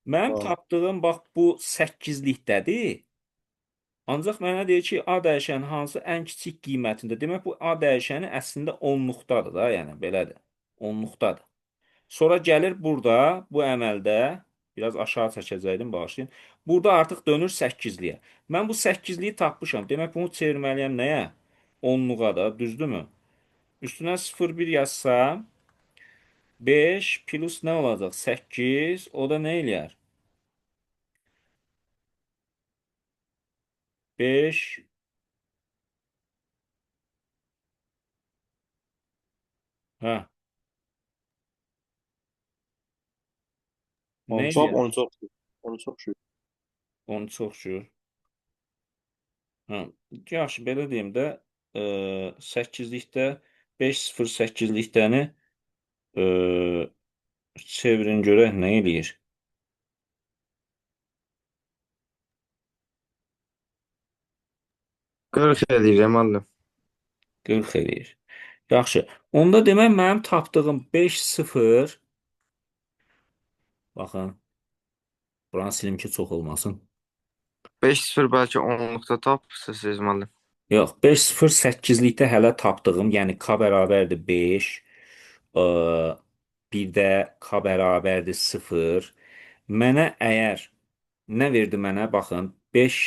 Mənim Bəli. tapdığım bax bu 8-likdədir. Ancaq mənə deyir ki, A dəyişənin hansı ən kiçik qiymətində. Demək bu A dəyişəni əslində 10-luqdadır da, yəni belədir. 10-luqdadır. Sonra gəlir burada bu əməldə biraz aşağı çəkəcəkdim, bağışlayın. Burada artıq dönür 8-liyə. Mən bu 8-liyi tapmışam. Demək bunu çevirməliyəm nəyə? 10-luğa da, düzdürmü? Üstünə 0,1 yazsam 5 plus nə olacaq? 8. O da nə eləyər? 5 hə. Nə Cavab eləyər? 13 oxşuyur. 13 oxşuyur. 13 oxşuyur. Hə. Yaxşı, belə deyim də, 8-likdə 5,08-likdəni çevirin görək nə eləyir? 40 eləyir müəllim. 40 eləyir. Yaxşı. Onda demək mənim tapdığım 5,0 baxın. Buranı silim ki çox olmasın. 5-0 bəlkə 10-luqda tapırsınız müəllim. Yox, 5,08-likdə hələ tapdığım, yəni K bərabərdir 5, bir də K bərabərdir 0. Mənə əgər nə verdi mənə? Baxın, 5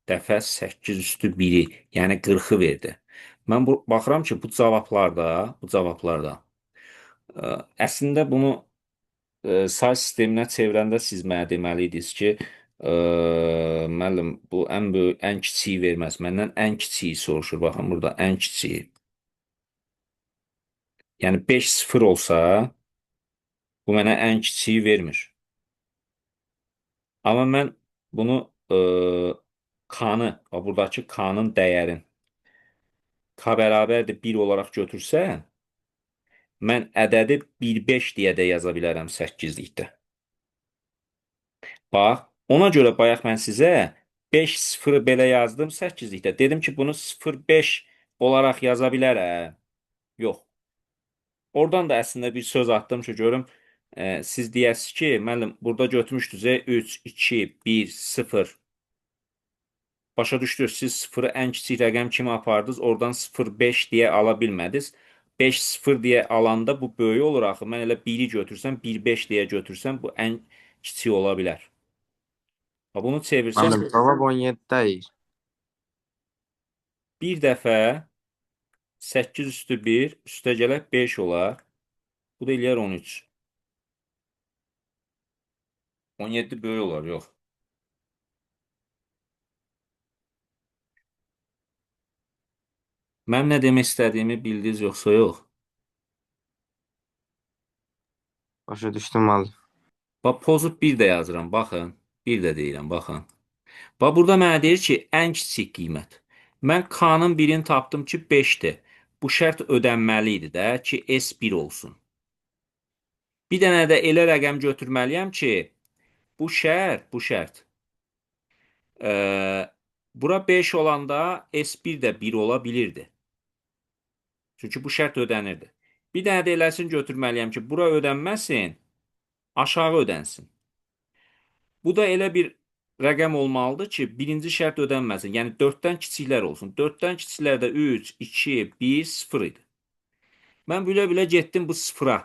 dəfə 8 üstü 1-i, yəni 40-ı verdi. Mən bu, baxıram ki, bu cavablarda, əslində bunu say sisteminə çevirəndə siz mənə deməli idiniz ki, müəllim, bu ən böyük, ən kiçiyi verməz. Məndən ən kiçiyi soruşur. Baxın, burada ən kiçiyi. Yəni 5-0 olsa, bu mənə ən kiçiyi vermir. Amma mən bunu K-nı, buradakı K-nın dəyərini K bərabərdir 1 olaraq götürsəm, mən ədədi 1,5 deyə də yaza bilərəm 8-likdə. Bax, ona görə bayaq mən sizə 5-0-ı belə yazdım 8-likdə. Dedim ki, bunu 0,5 olaraq yaza bilərəm. Yox. Oradan da əslində bir söz atdım ki, görüm siz deyəsiniz ki, müəllim burada götürmüşdünüz 3, 2, 1, 0. Başa düşdünüz, siz 0-ı ən kiçik rəqəm kimi apardınız, oradan 0,5 deyə ala bilmədiniz. 5, 0 deyə alanda bu böyük olur axı. Mən elə 1-i götürsəm, 1,5 deyə götürsəm, bu ən kiçiyi ola bilər. Ha, bunu çevirsəm, Müəllim, cavab 17 deyil. Bir dəfə 8 üstü 1, üstə gələk 5 olar. Bu da eləyər 13. 17 böyük olar, yox. Mənim nə demək istədiyimi bildiniz yoxsa yox? Başa düşdüm müəllim. Bax, pozub bir də yazıram, baxın. Bir də deyirəm, baxın. Bax, burada mənə deyir ki, ən kiçik qiymət. Mən K-nın birini tapdım ki, 5-dir. Bu şərt ödənməli idi də ki, S1 olsun. Bir dənə də elə rəqəm götürməliyəm ki, bu şərt. Bura 5 olanda S1 də 1 ola bilirdi. Çünki bu şərt ödənirdi. Bir dənə də eləsini götürməliyəm ki, bura ödənməsin, aşağı ödənsin. Bu da elə bir rəqəm olmalıdır ki, birinci şərt ödənməsin. Yəni 4-dən kiçiklər olsun. 4-dən kiçiklər də 3, 2, 1, 0 idi. Mən bilə-bilə getdim bu 0-a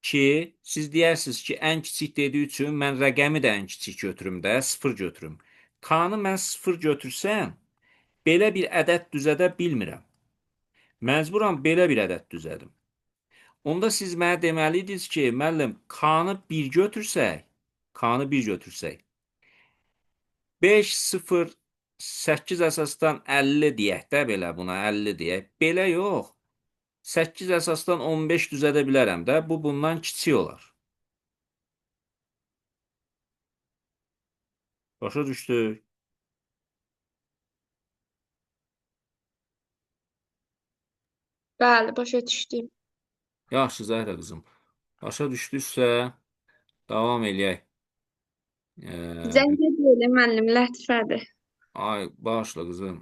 ki, siz deyərsiniz ki, ən kiçik dediyi üçün mən rəqəmi də ən kiçik götürüm də, 0 götürüm. K-nı mən 0 götürsəm, belə bir ədəd düzədə bilmirəm. Məcburam belə bir ədəd düzədim. Onda siz mənə deməliydiniz ki, müəllim, K-nı 1 götürsək, K-nı 1 götürsək, 5, 0, 8 əsasdan 50 deyək də belə buna 50 deyək. Belə yox. 8 əsasdan 15 düzədə bilərəm də. Bu bundan kiçik olar. Başa düşdük. Bəli, başa düşdüm. Yaxşı Zəhra qızım. Başa düşdünüzsə davam eləyək. Zəhra deyil, müəllim, Lətifədir. Ay, bağışla qızım.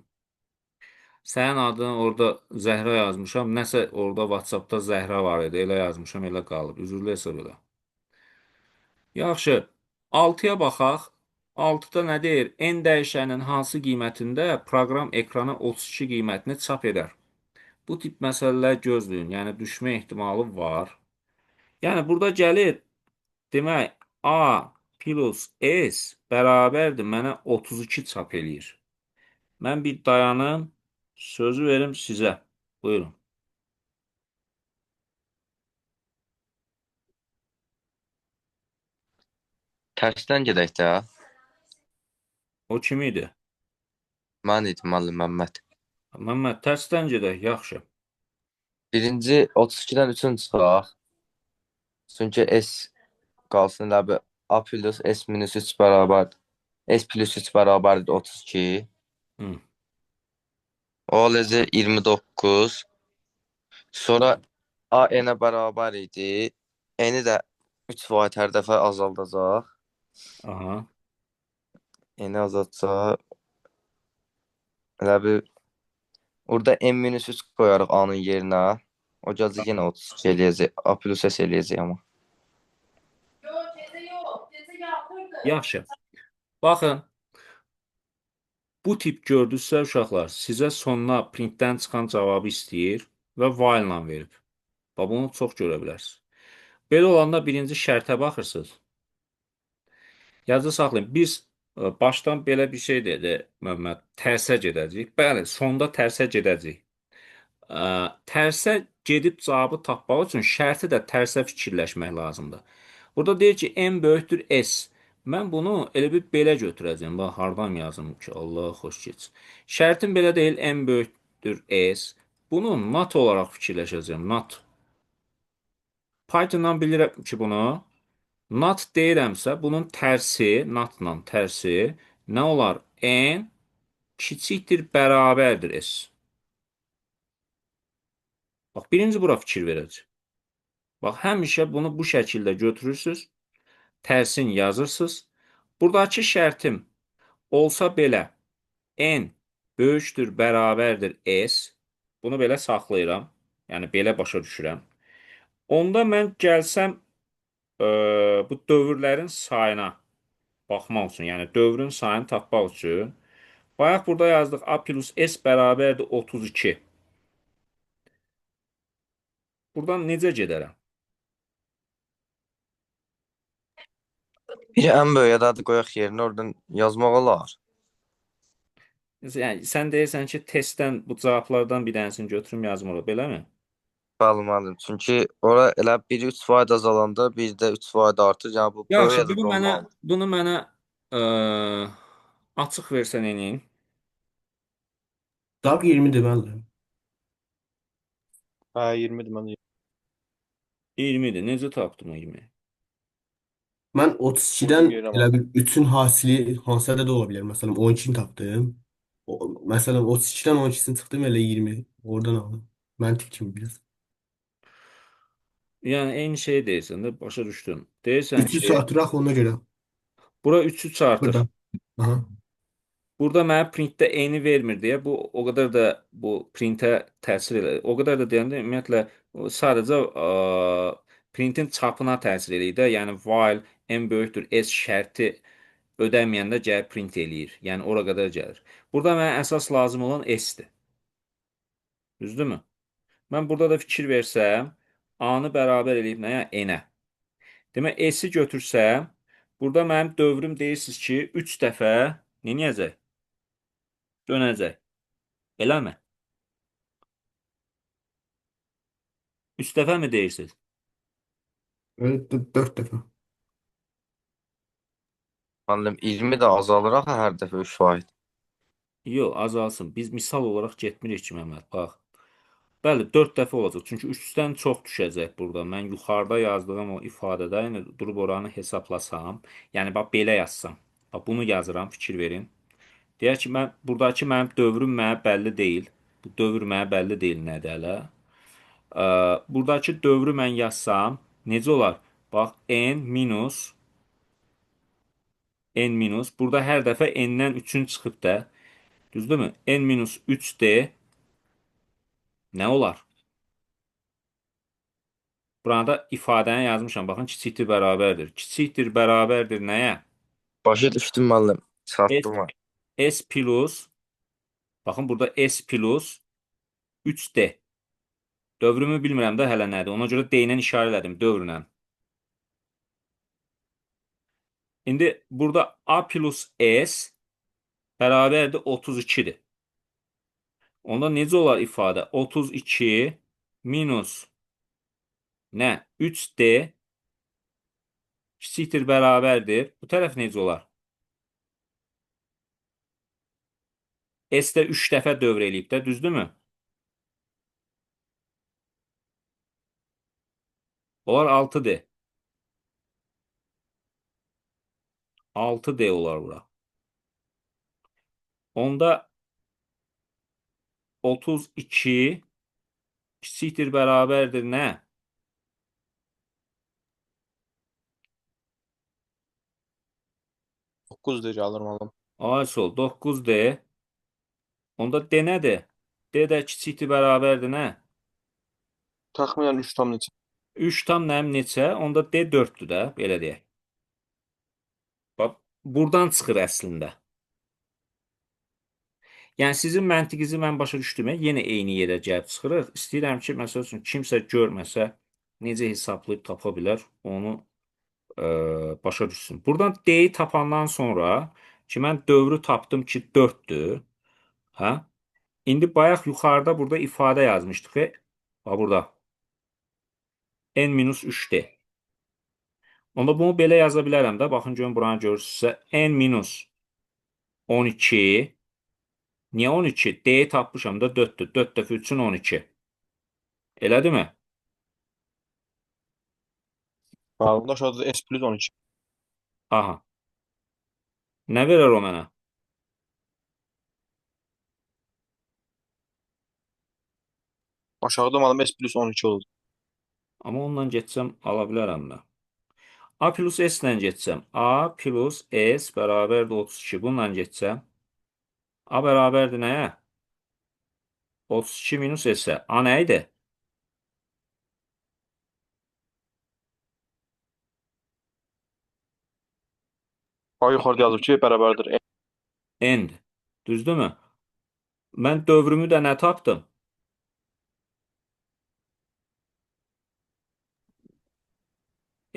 Sənin adını orada Zəhra yazmışam. Nəsə orada WhatsApp-da Zəhra var idi. Elə yazmışam, elə qalıb. Üzürlü hesab elə. Yaxşı. 6-ya baxaq. 6-da nə deyir? N dəyişəninin hansı qiymətində proqram ekrana 32 qiymətini çap edər? Bu tip məsələlər gözləyin. Yəni düşmə ehtimalı var. Yəni burada gəlir, demək A plus S bərabərdir mənə 32 çap eləyir. Mən bir dayanım, sözü verim sizə. Buyurun. Tərsdən gedək də. O kim idi? Mən idim müəllim Məmməd. Məmməd, tərsdən gedək, yaxşı. Birinci 32-dən 3-ün çıxaq. Çünki S qalsın elə bir A plus S minus 3 bərabər S plus 3 bərabərdir 32. Hı. O olacaq 29. Sonra A N-ə bərabər idi. N-i də 3 vahid hər dəfə azaldacaq. Aha. N-i azaltsaq elə bir orada N minus 3 qoyarıq A-nın yerinə. O gələcək yenə 32 eləyəcək. A plus S eləyəcək amma. Yaxşı. Baxın, bu tip gördünüzsə uşaqlar, sizə sonuna printdən çıxan cavabı istəyir və while-la verib. Bax, bunu çox görə bilərsiniz. Belə olanda birinci şərtə baxırsınız. Yadda saxlayın. Biz başdan belə bir şey dedi Məmməd, tərsə gedəcəyik. Bəli, sonda tərsə gedəcəyik. Tərsə gedib cavabı tapmaq üçün şərti də tərsə fikirləşmək lazımdır. Burada deyir ki, M böyükdür S. Mən bunu elə bir belə götürəcəyəm. Bax, hardan yazım ki, Allah xoş keç. Şərtim belə deyil, M böyükdür S. Bunu not olaraq fikirləşəcəyəm. Not. Pythondan bilirəm ki, bunu not deyirəmsə, bunun tərsi, notla tərsi nə olar? N kiçikdir, bərabərdir S. Bax, birinci bura fikir verəcək. Bax, həmişə bunu bu şəkildə götürürsünüz, tərsin yazırsınız. Buradakı şərtim olsa belə, N böyükdür, bərabərdir S. Bunu belə saxlayıram. Yəni, belə başa düşürəm. Onda mən gəlsəm bu dövrlərin sayına baxmaq üçün, yəni dövrün sayını tapmaq üçün, bayaq burada yazdıq A plus S bərabərdir 32. Buradan necə gedərəm? Biri ən böyük ədədi qoyaq yerinə, oradan yazmaq olar. Yəni sən deyirsən ki, testdən bu cavablardan bir dənəsini götürüm yazım ora, beləmi? Bəli müəllim. Çünki ora elə biri 3% azalanda, biri də 3% artır. Yəni bu böyük Yaxşı, ədəd bunu mənə olmalıdır. bunu mənə açıq versən eləyin. Cavab 20-dir müəllim. Hə, 20-dir mən də. 20-dir. Necə tapdım o 20? Mən 32-dən Vurdum yerə elə bir 3-ün hasili hansı ədəd ola bilər? Məsələn 12-ni tapdım. O, məsələn 32-dən 12-sini çıxdım elə 20. Oradan aldım. Məntiq kimi biraz. Yəni eyni şey deyirsən də, başa düşdüm. Deyirsən 3-ü ki, artıraq ona görə. bura 3-ü çartır. Burada. Aha. Burada mənə printdə eyni vermir deyə bu o qədər də bu printə təsir elə. O qədər də deyəndə ümumiyyətlə sadəcə printin çapına təsir eləyir də. Yəni while n böyükdür s şərti ödəməyəndə gəlib print eləyir. Yəni ora qədər gəlir. Burada mənə əsas lazım olan s-dir. Düzdürmü? Mən burada da fikir versəm, A-nı bərabər eləyib nəyə? N-ə. Demək, S-i götürsəm, burada mənim dövrüm deyirsiniz ki, 3 dəfə nə eləyəcək? Dönəcək. Eləmi? 3 dəfə mi deyirsiniz? Evet, 4 dəfə. Müəllim 20 də azalır axı hər dəfə 3%. Yox, azalsın. Biz misal olaraq getmirik ki, Məmməd, bax. Bəli, 4 dəfə olacaq. Çünki 3-dən çox düşəcək burada. Mən yuxarıda yazdığım o ifadədə, yəni durub oranı hesablasam, yəni bax belə yazsam. Bax bunu yazıram, fikir verin. Deyək ki, mən buradakı mənim dövrüm mənə bəlli deyil. Bu dövr mənə bəlli deyil nədir hələ. Buradakı dövrü mən yazsam, necə olar? Bax, n minus n minus. Burada hər dəfə n-dən 3-ün çıxıb da. Düzdürmü? N minus 3d nə olar? Burada ifadəni yazmışam. Baxın, kiçikdir bərabərdir. Kiçikdir bərabərdir nəyə? Başa düşdüm müəllim. S, Çatdım mən. S plus baxın, burada S plus 3D. Dövrümü bilmirəm də hələ nədir. Ona görə D ilə işarə elədim dövrlə. İndi burada A plus S bərabərdir 32-dir. Onda necə olar ifadə? 32 minus nə? 3D kiçikdir bərabərdir. Bu tərəf necə olar? S-də 3 dəfə dövr eləyib də, düzdürmü? Olar 6D. 6D olar bura. Onda 32 kiçikdir bərabərdir nə? 9D gəlir müəllim. Ay sol 9D. Onda D nədir? D də kiçikdir bərabərdir nə? Təxminən 3 tam neçə? 3 tam nəyim neçə? Onda D 4-dür də, belə deyək. Bax, buradan çıxır əslində. Yəni sizin məntiqinizi mən başa düşdüm. Yenə eyni yerə gəlib çıxırıq. İstəyirəm ki, məsəl üçün kimsə görməsə necə hesablayıb tapa bilər, onu başa düşsün. Buradan D-yi tapandan sonra ki, mən dövrü tapdım ki, 4-dür. Hə? İndi bayaq yuxarıda burada ifadə yazmışdıq. Bax burada. N minus 3D. Onda bunu belə yaza bilərəm də. Baxın görün buranı görürsünüzsə. N minus 12. Niyə 12? D-yi tapmışam da 4-dür. 4 dəfə 3-ün 12. Elədirmi? Bəli, onda aşağıda da S plus 12. Aha. Nə verər o mənə? Aşağıda müəllim S plus 12 olur. Amma onunla getsəm ala bilərəm də. A plus S ilə getsəm. A plus S bərabərdir 32. Bununla getsəm. A bərabərdir nəyə? 32 minus S-ə. A nə idi? A yuxarıda yazıb ki, bərabərdir. N-dir. Düzdürmü? Mən dövrümü də nə tapdım?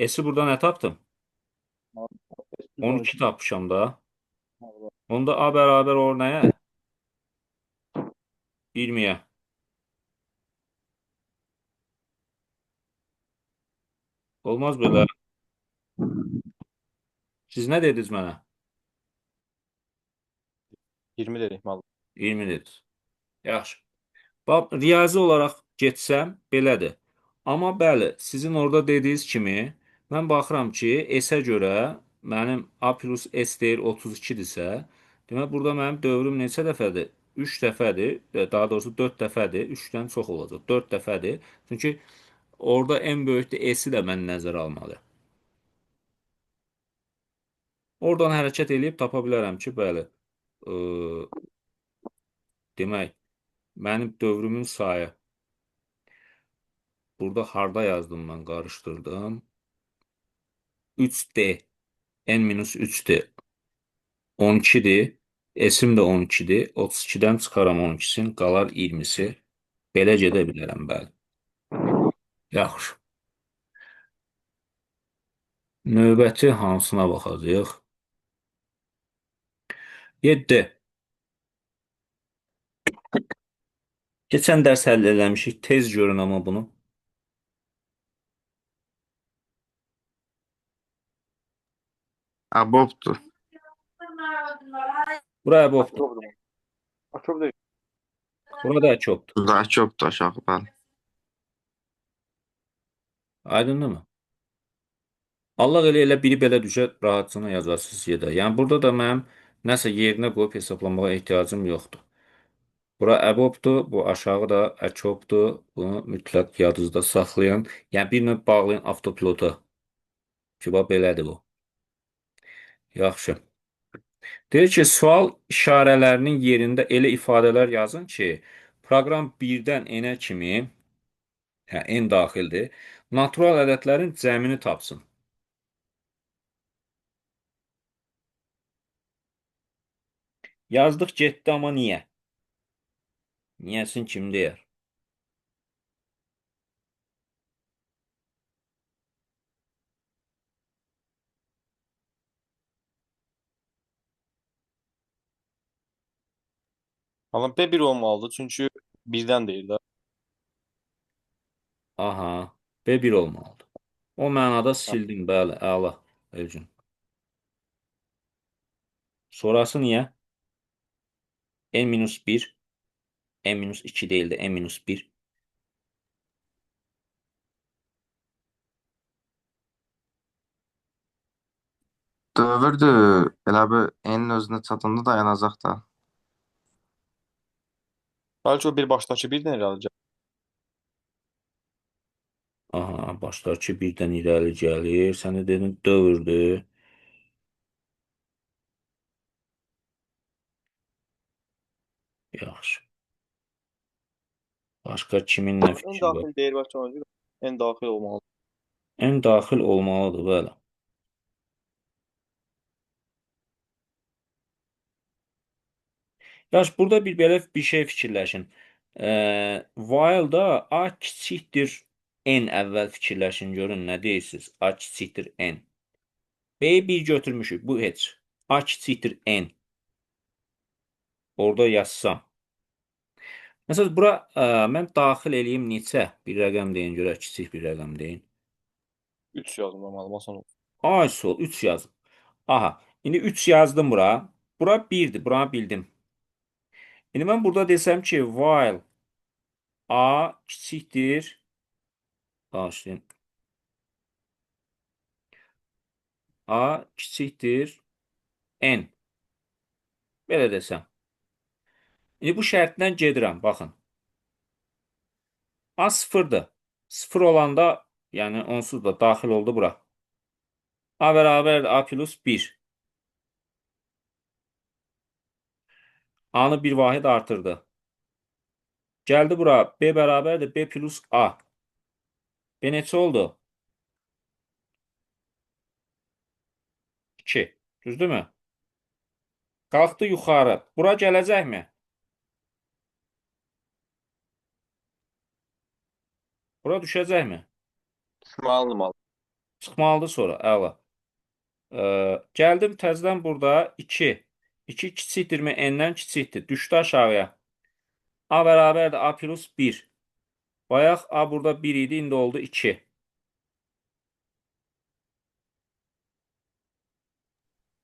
S-i burada nə tapdım? 12 tapmışam da. Onda A bərabər olur nəyə? 20-yə. Olmaz belə. Siz nə dediniz mənə? 20 dedik müəllim. 20 dediniz. Yaxşı. Bax, riyazi olaraq getsəm belədir. Amma bəli, sizin orada dediyiniz kimi mən baxıram ki, S-ə görə mənim A plus S deyir 32-dirsə, demək burada mənim dövrüm neçə dəfədir? 3 dəfədir, daha doğrusu 4 dəfədir. 3-dən çox olacaq. 4 dəfədir. Çünki orada en böyükdür S-i də mən nəzərə almalıyam. Oradan hərəkət eləyib tapa bilərəm ki, bəli, demək, mənim dövrümün sayı burada harda yazdım mən, qarışdırdım. 3D, N minus 3D 12-dir. S-im də 12-dir. 32-dən çıxaram 12-sini, qalar 20-si. Belə gedə bilərəm, bəli. Yaxşı. Növbəti hansına baxacağıq? 7. Keçən dərs həll eləmişik. Tez görün amma bunu. Abobdur. Bura əbobdur. Akobdur. Deyil. Burada əkobdur. Daha çokdur aşağı, bəli. Aydındır mı? Allah elə elə biri belə düşə rahatcana yazarsınız yerdə. Yəni burada da mənim nəsə yerinə qoyub hesablamağa ehtiyacım yoxdur. Bura əbobdur, bu aşağı da əkobdur. Bunu mütləq yadınızda saxlayın. Yəni bir növ bağlayın avtopilota. Ki, bax belədir bu. Yaxşı. Deyir ki, sual işarələrinin yerində elə ifadələr yazın ki, proqram 1-dən n-ə kimi, hə, n daxildir, natural ədədlərin cəmini tapsın. Yazdıq getdi, amma niyə? Niyəsini kim deyər? Amma B1 olmalıdır, çünki birdən deyil də. Aha, B1 olmalıdır. O mənada sildim, bəli, əla, Elcin. Sonrası niyə? N minus 1, N minus 2 deyildi, N minus 1. Dövürdü. Elə bir N-in özünə çatanda dayanacaq da. Bəlkə o bir başdakı birdən irəli gəlir. Aha, başdakı birdən irəli gəlir. Sən də dedin dövürdü. Yaxşı. Başqa kimin nə N fikri var? daxil deyil, bəlkə ona görə N daxil olmalıdır. N daxil olmalıdır, bəli. Yaxşı, burada bir belə bir şey fikirləşin. While-da A kiçikdir N əvvəl fikirləşin, görün nə deyirsiniz? A kiçikdir N. B-yi 1 götürmüşük, bu heç. A kiçikdir N. Orada yazsam. Məsələn, bura mən daxil eləyim neçə? Bir rəqəm deyin, görək, kiçik bir rəqəm deyin. 3 yazdım müəllim, asan olsun. Ay sol, 3 yazdım. Aha, indi 3 yazdım bura. Bura 1-dir, buranı bildim. İndi mən burada desəm ki, while A kiçikdir, bağışlayın. A kiçikdir N. Belə desəm. İndi bu şərtlə gedirəm, baxın. A sıfırdır. Sıfır olanda, yəni onsuz da daxil oldu bura. A bərabərdir A plus 1. A-nı bir vahid artırdı. Gəldi bura. B bərabərdir B plus A. B neçə oldu? 2. Düzdürmü? Qalxdı yuxarı. Bura gələcəkmi? Bura düşəcəkmi? Çıxmalıdır mal. Çıxmalıdır sonra. Əla. Gəldim təzədən burada 2. 2 kiçikdirmi n-dən kiçikdir. Düşdü aşağıya. A bərabərdir A plus 1. Bayaq A burada 1 idi, indi oldu 2.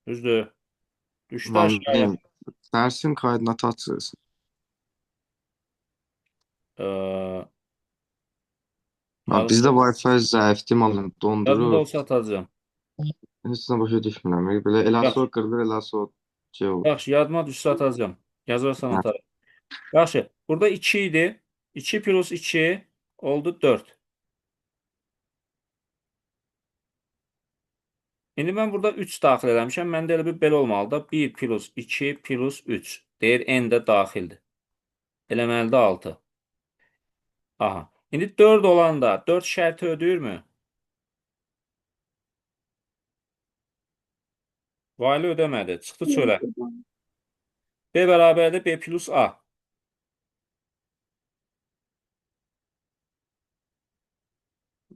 Düzdür. Düşdü aşağıya. Müəllim, dərsin kaydını atarsınız. Ee, Ha, Yazdım. bizdə Wi-Fi zəifdir müəllim, Yadımda dondurur. olsa atacağım. Heç nə başa düşmürəm. Belə elə Yaxşı. o qırılır, elə o şey olur. Yaxşı, yadıma düşsə atacağım. Yazarsan Hə. atarım. Yaxşı, burada 2 idi. 2 plus 2 oldu 4. İndi mən burada 3 daxil eləmişəm. Məndə elə bir belə olmalıdır. 1 plus 2 plus 3. Deyir, n də daxildir. Eləməlidir 6. Aha. İndi 4 olanda 4 şərti ödəyirmi? Vali ödəmədi. Çıxdı çölə. B bərabərdir B plus A.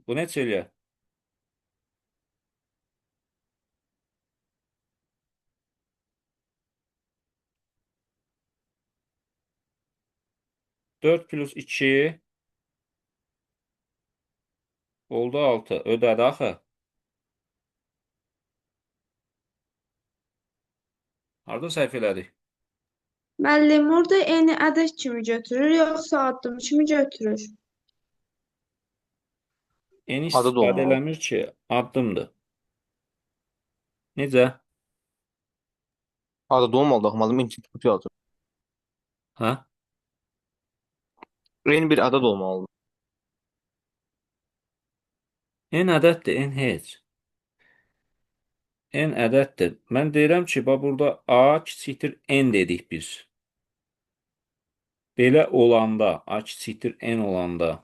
Bu necə eləyər? 4 plus 2 oldu 6. Ödədi axı. Harda səhv elədik? Müəllim, orada n ədəd kimi götürür, yoxsa addım kimi götürür? N Adı da istifadə olmalı. eləmir ki, addımdır. Necə? Adı da olmalıdır. Axı müəllim input yazır. Hə? N bir ədəd olmalıdır. N ədəddir, N heç. N ədəddir. Mən deyirəm ki, bax burada A kiçikdir N dedik biz. Belə olanda, A kiçikdir N olanda,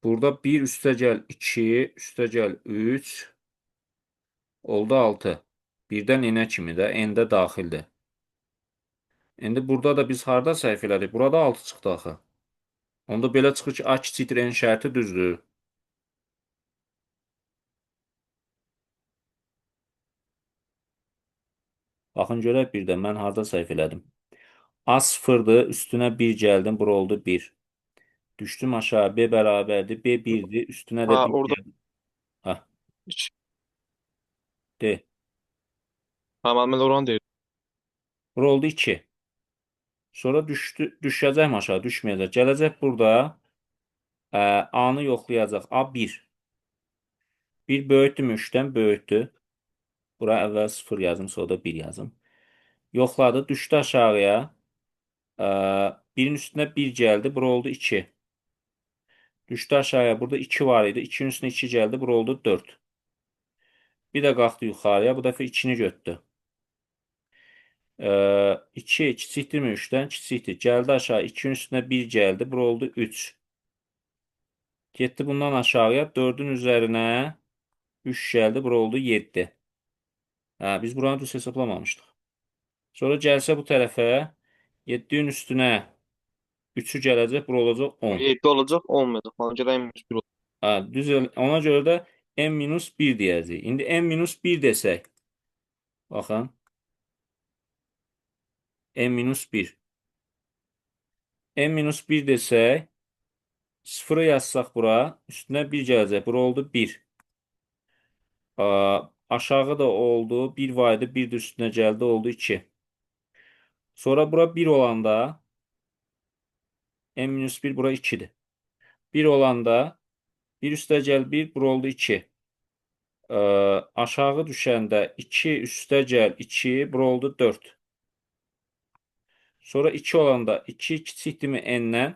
burada 1 üstə gəl 2, üstə gəl 3, oldu 6. Birdən N-ə kimi də, N də daxildir. İndi burada da biz harda səhv elədik? Burada 6 çıxdı axı. Onda belə çıxır ki, A kiçikdir N şərti düzdür. Baxın görək bir də mən harda səhv elədim. A 0-dır, üstünə 1 gəldim, bura oldu 1. Düşdüm aşağı, B bərabərdir, B 1-dir, üstünə də Ha, 1 orada gəldim. Ha, 2. D. Ha, müəllim elə oranı deyir. Bura oldu 2. Sonra düşdü, düşəcək aşağı, düşməyəcək. Gələcək burada A-nı yoxlayacaq. A 1. 1 böyükdürmü 3-dən? Böyükdür. Bura əvvəl 0 yazım, sonra da 1 yazım. Yoxladı, düşdü aşağıya. 1-in üstünə 1 gəldi, bura oldu 2. Düşdü aşağıya, burada 2 var idi. 2-nin üstünə 2 gəldi, bura oldu 4. Bir də qalxdı yuxarıya, bu dəfə 2-ni götürdü. 2 kiçikdirmi 3-dən? Kiçikdir. Gəldi aşağı, 2-nin üstünə 1 gəldi, bura oldu 3. Getdi bundan aşağıya, 4-ün üzərinə 3 gəldi, bura oldu 7. Hə, biz buranı düz hesablamamışdıq. Sonra gəlsə bu tərəfə, 7-nin üstünə 3-ü gələcək, bura olacaq 10. 7 olacaq, olmayacaq. Ona görə n minus 1 olacaq. Hə, düz ona görə də n minus 1 deyəcəyik. İndi n minus 1 desək, baxın, n minus 1. N minus 1 desək, 0-ı yazsaq bura, üstünə 1 gələcək. Bura oldu 1. Aşağı da oldu, 1 var idi, 1 də üstünə gəldi, oldu 2. Sonra bura 1 olanda, n minus 1 bura 2-dir. 1 olanda, 1 üstə gəl 1, bura oldu 2. Aşağı düşəndə 2 üstə gəl 2, bura oldu 4. Sonra 2 olanda 2 kiçikdirmi n-dən?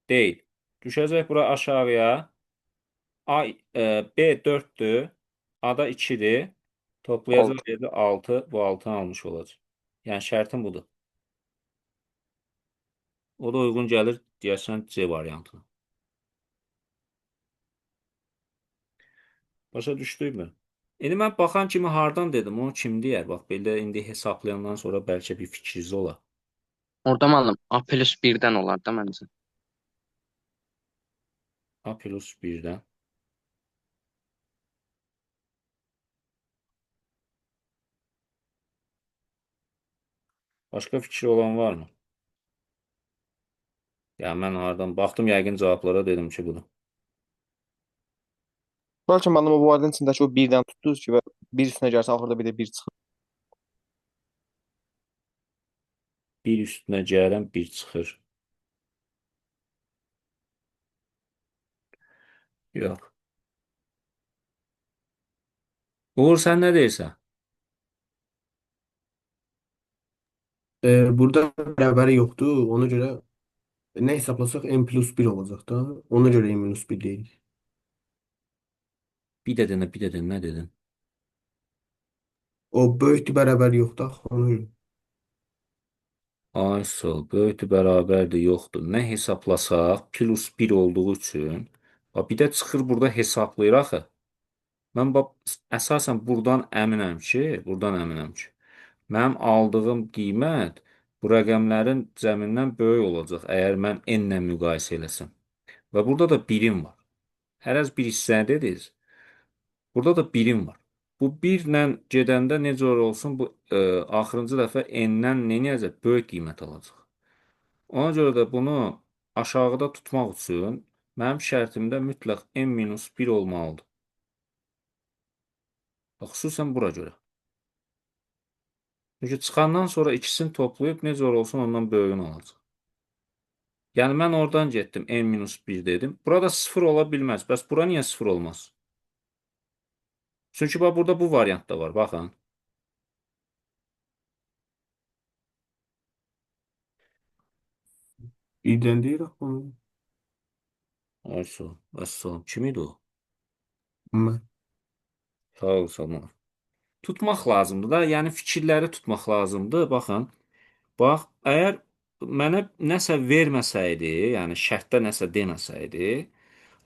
Deyil. Düşəcək bura aşağıya. B 4-dür. A da 2-dir. Toplayacaq 6. yerdə 6. Bu 6-nı almış olacaq. Yəni şərtim budur. O da uyğun gəlir deyəsən C variantına. Başa düşdünmü? İndi mən baxan kimi hardan dedim, onu kim deyər? Bax, belə indi hesaplayandan sonra bəlkə bir fikriniz ola. Orada müəllim A plus 1-dən olar da məncə. A plus 1-dən. Başqa fikri olan var mı? Ya mən hardan baxdım, yəqin cavablara dedim ki, budur. Bəlkə müəllim o variantın içindəki o birdən tutdunuz ki və bir üstünə gəlsə axırda bir də bir çıxır. Bir üstünə gələn bir çıxır. Yox. Uğur, sən nə deyirsən? Burada bərabəri yoxdur. Ona görə nə hesablasaq n plus 1 olacaq da. Ona görə n minus 1 deyirik. Bir də denə, bir də denə, nə dedin? O böyükdür bərabər yoxdur axı, ona görə. Ay sağ ol, böyükdür bərabərdir, yoxdur. Nə hesablasaq, plus 1 olduğu üçün, bax, bir də çıxır burada hesablayır axı. Mən bax, əsasən buradan əminəm ki, mənim aldığım qiymət bu rəqəmlərin cəmindən böyük olacaq, əgər mən n-lə müqayisə eləsəm. Və burada da birim var. Hərəz bir hissəni dediniz. Burada da birim var. Bu 1-lə gedəndə necə olsun, bu axırıncı dəfə n-dən nə edəcək? Böyük qiymət alacaq. Ona görə də bunu aşağıda tutmaq üçün mənim şərtimdə mütləq n minus 1 olmalıdır. Bax, xüsusən bura görə. Çünki çıxandan sonra ikisini toplayıb necə olsun ondan böyüyünü alacaq. Yəni mən oradan getdim, n minus 1 dedim. Burada 0 ola bilməz. Bəs bura niyə 0 olmaz? Çünki bax burada bu variant da var. Baxın. Birdən deyir axı onu. Ay sağ ol. Vəssalam. Kim idi o? Mən. Sağ ol, Salman. Tutmaq lazımdır da, yəni fikirləri tutmaq lazımdır. Baxın, bax, əgər mənə nəsə verməsəydi, yəni şərtdə nəsə deməsəydi,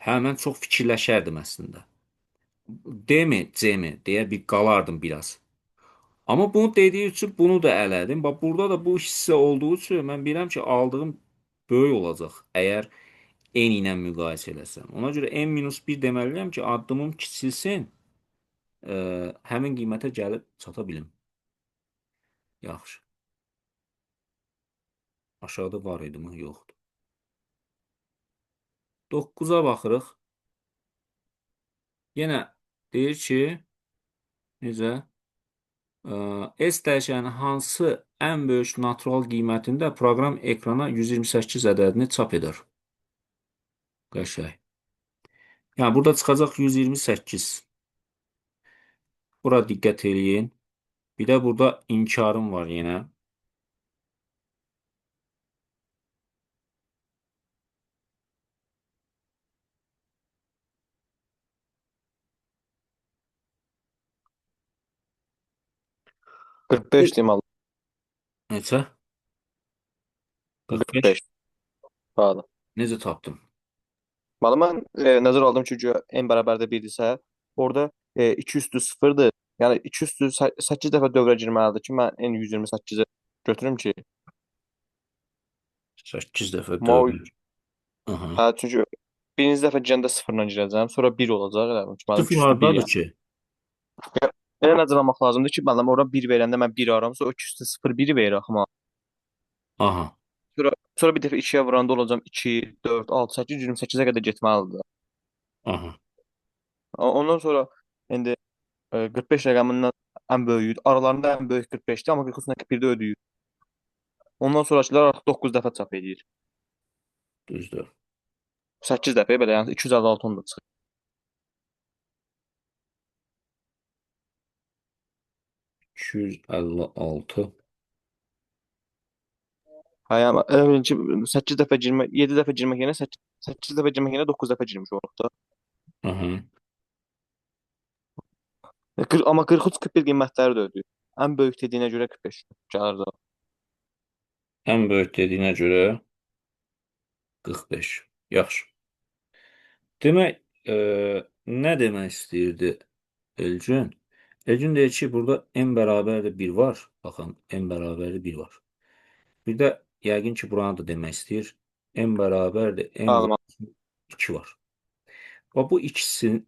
hə, mən çox fikirləşərdim əslində. D-mi, C-mi deyə bir qalardım biraz. Amma bunu dediyi üçün bunu da ələdim. Bax, burada da bu hissə olduğu üçün mən bilirəm ki, aldığım böyük olacaq, əgər n ilə müqayisə eləsəm. Ona görə n minus 1 deməliyəm ki, addımım kiçilsin, həmin qiymətə gəlib çata bilim. Yaxşı. Aşağıda var idi mi? Yoxdur. 9-a baxırıq. Yenə deyir ki, necə? S dəyişənin hansı ən böyük natural qiymətində proqram ekrana 128 ədədini çap edər. Qəşəng. Yəni, burada çıxacaq 128. Bura diqqət eləyin. Bir də burada inkarım var yenə. Qırx 5 deyim Allah. Neçə? 45. 45. Bəli. Necə tapdım? Bəli, mən nəzər aldım ki, güya n bərabərdə 1-dirsə, orada 2 üstü 0-dır. Yəni 2 üstü 8 dəfə dövrə girməlidir ki, mən n 128-ə götürüm ki, 8 dəfə Ma- dövrə. Aha. hə, çünki birinci dəfə girəndə 0-la girəcəm, sonra 1 olacaq elə bil ki, mənim 0 2 üstü 1 hardadır yəni. ki? Elə nəzər almaq lazımdır ki, mənim ora 1 verəndə mən 1 aram, sonra 2 üstü 0 1 verir axı mənə. Aha. Sonra bir dəfə 2-yə vuranda olacam 2, 4, 6, 8, 28-ə qədər getməlidir. Aha. Ondan sonra indi 45 rəqəmindən ən böyüyüdür. Aralarında ən böyük 45-dir, amma 43-41-də ödəyir. Ondan sonrakılar artıq 9 dəfə çap eləyir. Düzdür. 8 dəfə belə, yəni 256 onda çıxır. 256. Hə, yəni elə bilin ki, 8 dəfə girmək, 7 dəfə girmək yerinə 8 dəfə girmək yerinə 9 dəfə girmiş oluq da. Aha. Amma 43-41 qiymətləri də ödəyir. Ən böyük dediyinə görə 45 gəlir də. Ən böyük dediyinə görə 45. Yaxşı. Demək, Nə demək istəyirdi Elgün? Elgün deyir ki, burada n bərabərdir 1 var. Baxın, n bərabərdir 1 var. Bir də yəqin ki, buranı da demək istəyir. N bərabərdir n Alım. 2 var. Və bu ikisinin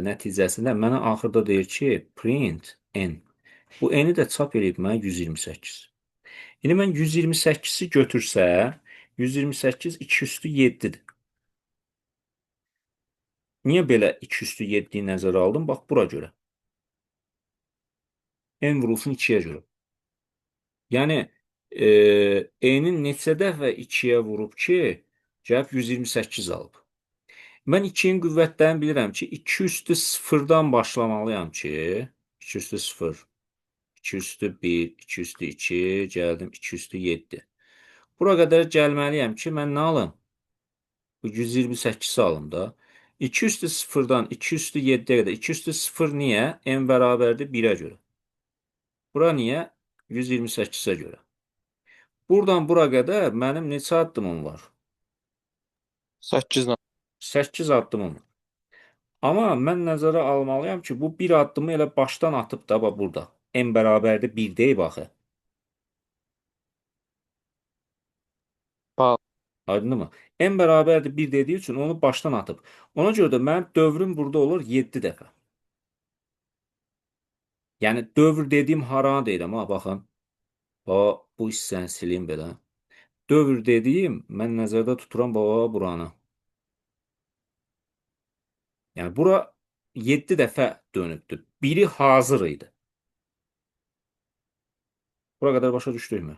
nəticəsində mənə axırda deyir ki, print n. Bu n-i də çap eləyib mənə 128. İndi mən 128-i götürsəm, 128 2 üstü 7-dir. Niyə belə 2 üstü 7-yi nəzərə aldım? Bax, bura görə. N vurulsun 2-yə görə. Yəni, N-in neçə dəfə 2-yə vurub ki, gəlib 128 alıb. Mən 2-nin qüvvətlərini bilirəm ki, 2 üstü 0-dan başlamalıyam ki, 2 üstü 0, 2 üstü 1, 2 üstü 2, gəldim 2 üstü 7. Bura qədər gəlməliyəm ki, mən nə alım? Bu 128-i alım da. 2 üstü 0-dan 2 üstü 7-yə qədər. 2 üstü 0 niyə? N bərabərdir 1-ə görə. Bura niyə? 128-ə görə. Buradan bura qədər mənim neçə addımım var? 8 8 addımım var. Amma mən nəzərə almalıyam ki, bu bir addımı elə başdan atıb da bax burada. N bərabərdir 1 deyib axı. Bax. Aydınmı? N bərabərdir 1 dediyi üçün onu başdan atıb. Ona görə də mənim dövrüm burada olur 7 dəfə. Yəni dövr dediyim haranı deyirəm ha, baxın. Bax, bu hissəni silim belə. Dövr dediyim mən nəzərdə tuturam baba buranı. Yəni bura 7 dəfə dönübdür. Biri hazır idi. Bura qədər başa düşdükmü?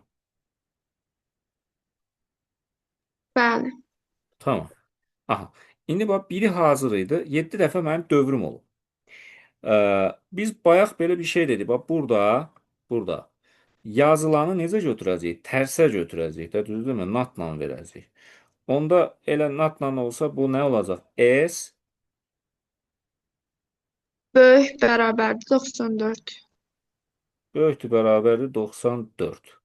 Bəli. Tamam. Aha. İndi bax biri hazır idi. 7 dəfə mənim dövrüm olub. Biz bayaq belə bir şey dedik. Bax burada yazılanı necə götürəcəyik? Tərsə götürəcəyik də, düzdürmü? Notla verəcəyik. Onda elə notla olsa bu nə olacaq? S Böyük bərabərdir 94. böyükdür bərabərdir 94.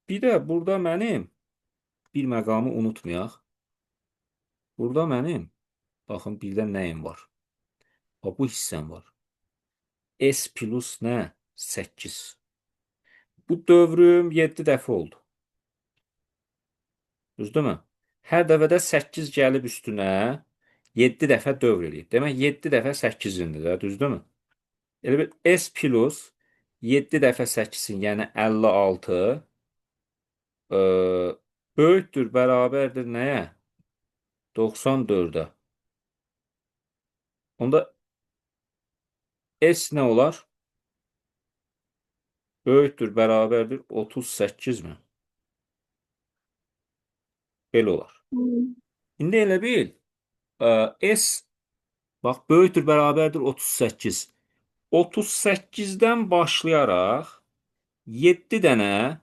Bir də burada mənim bir məqamı unutmayaq. Burada mənim baxın birdə nəyim var? Bax, bu hissəm var. S plus nə? 8. Bu dövrüm 7 dəfə oldu. Düzdürmü? Hər dəfədə 8 gəlib üstünə 7 dəfə dövr eləyib. Demək 7 dəfə 8-indir də, düzdürmü? Elə bil S plus 7 dəfə 8-in, yəni 56 böyükdür, bərabərdir nəyə? 94-ə. Onda S nə olar? Böyükdür, bərabərdir 38 mi? Belə olar. İndi elə bil, S bax böyükdür, bərabərdir 38. 38-dən başlayaraq 7 dənə,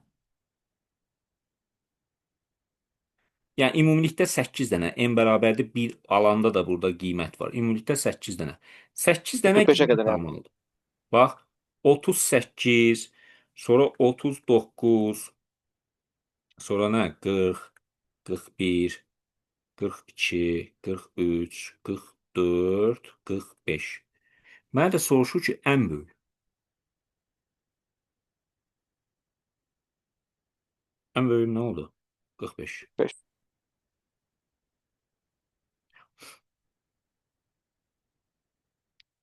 yəni ümumilikdə 8 dənə, n bərabərdir 1 alanda da burada qiymət var. Ümumilikdə 8 dənə. 8 dənə 45-ə qiymət qədər. almalıdır. Bax, 38, sonra 39, sonra nə? 40, 41, 42, 43, 44, 45. Mənə də soruşur ki, ən böyük. Ən böyüyüm nə oldu? 45. 5.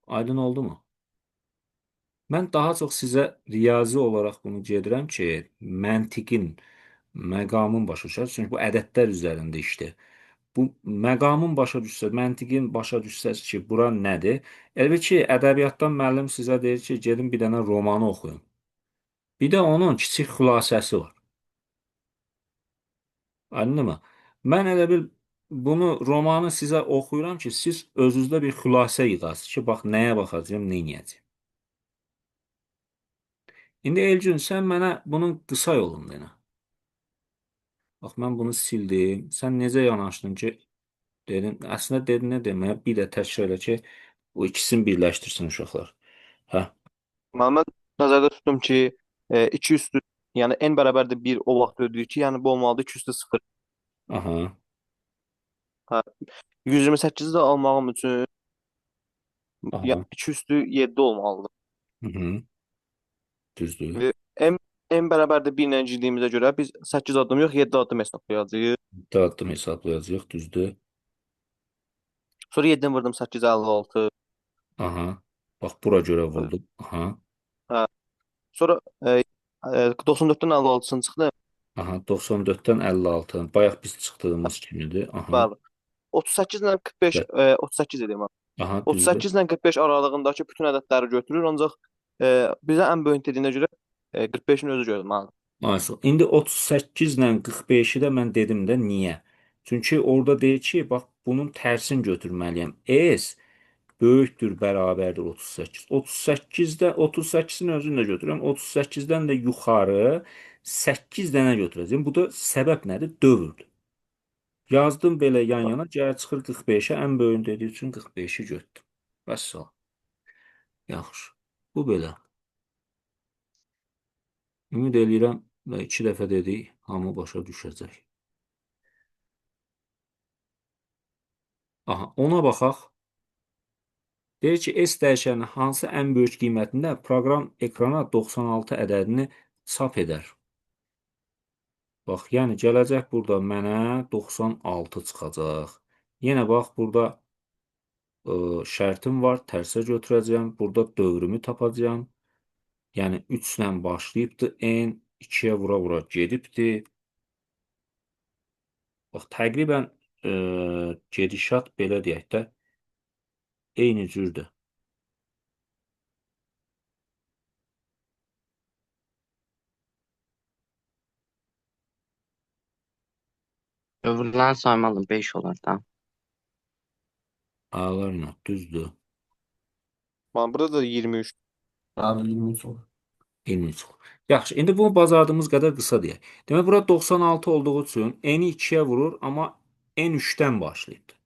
Aydın oldu mu? Mən daha çox sizə riyazi olaraq bunu gedirəm ki, məntiqin, məqamın başa düşər. Çünki bu ədədlər üzərində işdir. Bu məqamın başa düşsə, məntiqin başa düşsəz ki, bura nədir? Əlbəttə ki, ədəbiyyatdan müəllim sizə deyir ki, gedin bir dənə romanı oxuyun. Bir də onun kiçik xülasəsi var. Aydınmı? Mən elə bil bunu romanı sizə oxuyuram ki, siz özünüzdə bir xülasə yığasınız ki, bax nəyə baxacağam, nə edəcəyəm. İndi Elgün, sən mənə bunun qısa yolunu denə. Bax, mən bunu sildim. Sən necə yanaşdın ki, dedin, əslində dedin nə deməyə, bir də təkrar elə ki, bu ikisini birləşdirsin uşaqlar. Hə, Mən nəzərdə tutdum ki, 2 üstü, yəni n bərabərdir 1 o vaxt ödəyir ki, yəni bu olmalıdır 2 üstü 0. Aha. Hə. 128-i də almağım üçün ya Aha. 2 üstü 7 olmalıdır. Hı -hı. Düzdür. Və M M bərabərdir 1 ilə girdiyimizə görə biz 8 addım yox, 7 addım hesablayacağıq. 7 addım hesablayacağıq, düzdür. Sonra 7-ni vurdum 8 56. Aha. Bax bura görə vurdum. Aha. Hə. Sonra 94-dən 56-sını çıxdı. Aha, 94-dən 56. Bayaq biz çıxdığımız kimidir. Aha. Bəli. 38 ilə 45 Gəl. 38 dedim ha. Aha, düzdür. 38 ilə 45 aralığındakı bütün ədədləri götürür, ancaq bizə ən böyük dediyinə görə 45-in özü görməlidir. Maalesef. İndi 38 ilə 45-i də mən dedim də niyə? Çünki orada deyir ki, bax bunun tərsini götürməliyəm. S böyükdür, bərabərdir 38. 38-də 38-in özünü də götürürəm. 38-dən də yuxarı 8 dənə götürəcəyəm. Bu da səbəb nədir? Dövrdür. Yazdım belə yan yana, gəlir çıxır 45-ə, ən böyüyünü dediyi üçün 45-i götürdüm. Vəssalam. Yaxşı. Bu belə. Ümid eləyirəm, iki dəfə dedik, hamı başa düşəcək. Aha, ona baxaq. Deyir ki, S dəyişəninin hansı ən böyük qiymətində proqram ekrana 96 ədədini çap edər. Bax, yəni gələcək burada mənə 96 çıxacaq. Yenə bax, burada şərtim var, tərsə götürəcəyəm. Burada dövrümü tapacağam. Yəni 3 ilə başlayıbdı N, 2-yə vura-vura gedibdi. Bax, təqribən gedişat belə deyək də eyni cürdür. Dövrlərini saymalım 5 olar da. Ağlarla düzdür. Mən burada da 23. Abi 23 olur. 23 olur. Yaxşı, indi bunu bacardığımız qədər qısa deyək. Demək, bura 96 olduğu üçün N-i 2-yə vurur, amma N 3-dən başlayıbdır.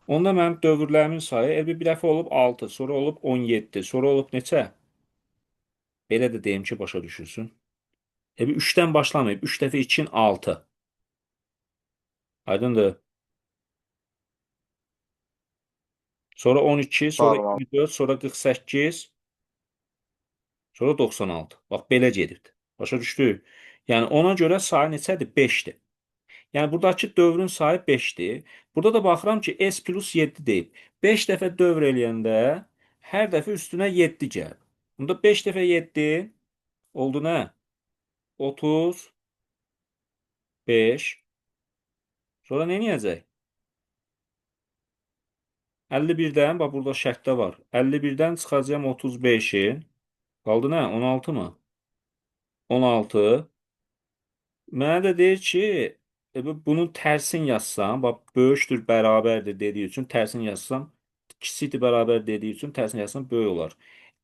Onda mənim dövrlərimin sayı elə bir dəfə olub 6, sonra olub 17, sonra olub neçə? Belə də deyim ki, başa düşülsün. Elə bir 3-dən başlamayıb, 3 dəfə 2-in 6. Aydındır. Sonra 12, sonra Bəli, 24, sonra 48, sonra 96. Bax, belə gedibdir. Başa düşdük? Yəni, ona görə sayı neçədir? 5-dir. Yəni, buradakı dövrün sayı 5-dir. Burada da baxıram ki, S plus 7 deyib. 5 dəfə dövr eləyəndə hər dəfə üstünə 7 gəlib. Bunda 5 dəfə 7 oldu nə? 35. Sonra nə eləyəcək? 51-dən, bax burada şərtdə var. 51-dən çıxacağam 35-i. Qaldı nə? 16 mı? 16. Mənə də deyir ki, bunun tərsini yazsam, bax böyükdür, bərabərdir dediyi üçün tərsini yazsam, kiçikdir, bərabər dediyi üçün tərsini yazsam böyük olar.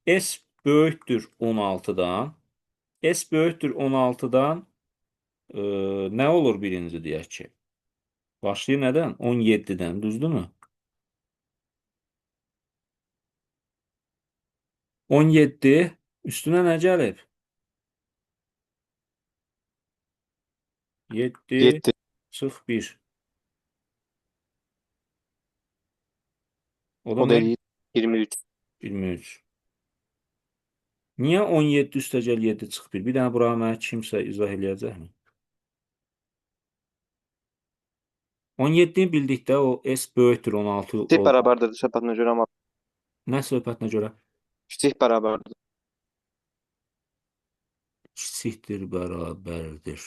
S böyükdür 16-dan. S böyükdür 16-dan nə olur birinci deyək ki? Başlayır nədən? 17-dən, düzdürmü? 17 üstünə nə gəlib? 7 7. çıx 1. O da O da nə? eləyir 23. 23. Niyə 17 üstəgəl 7 çıx 1? Bir dənə bura mənə kimsə izah eləyəcəkmi? 17-ni bildikdə o S böyükdür 16 Kiçik oldu. bərabərdir söhbətinə görə amma Nə söhbətinə görə? kiçik bərabərdir. Kiçikdir, bərabərdir.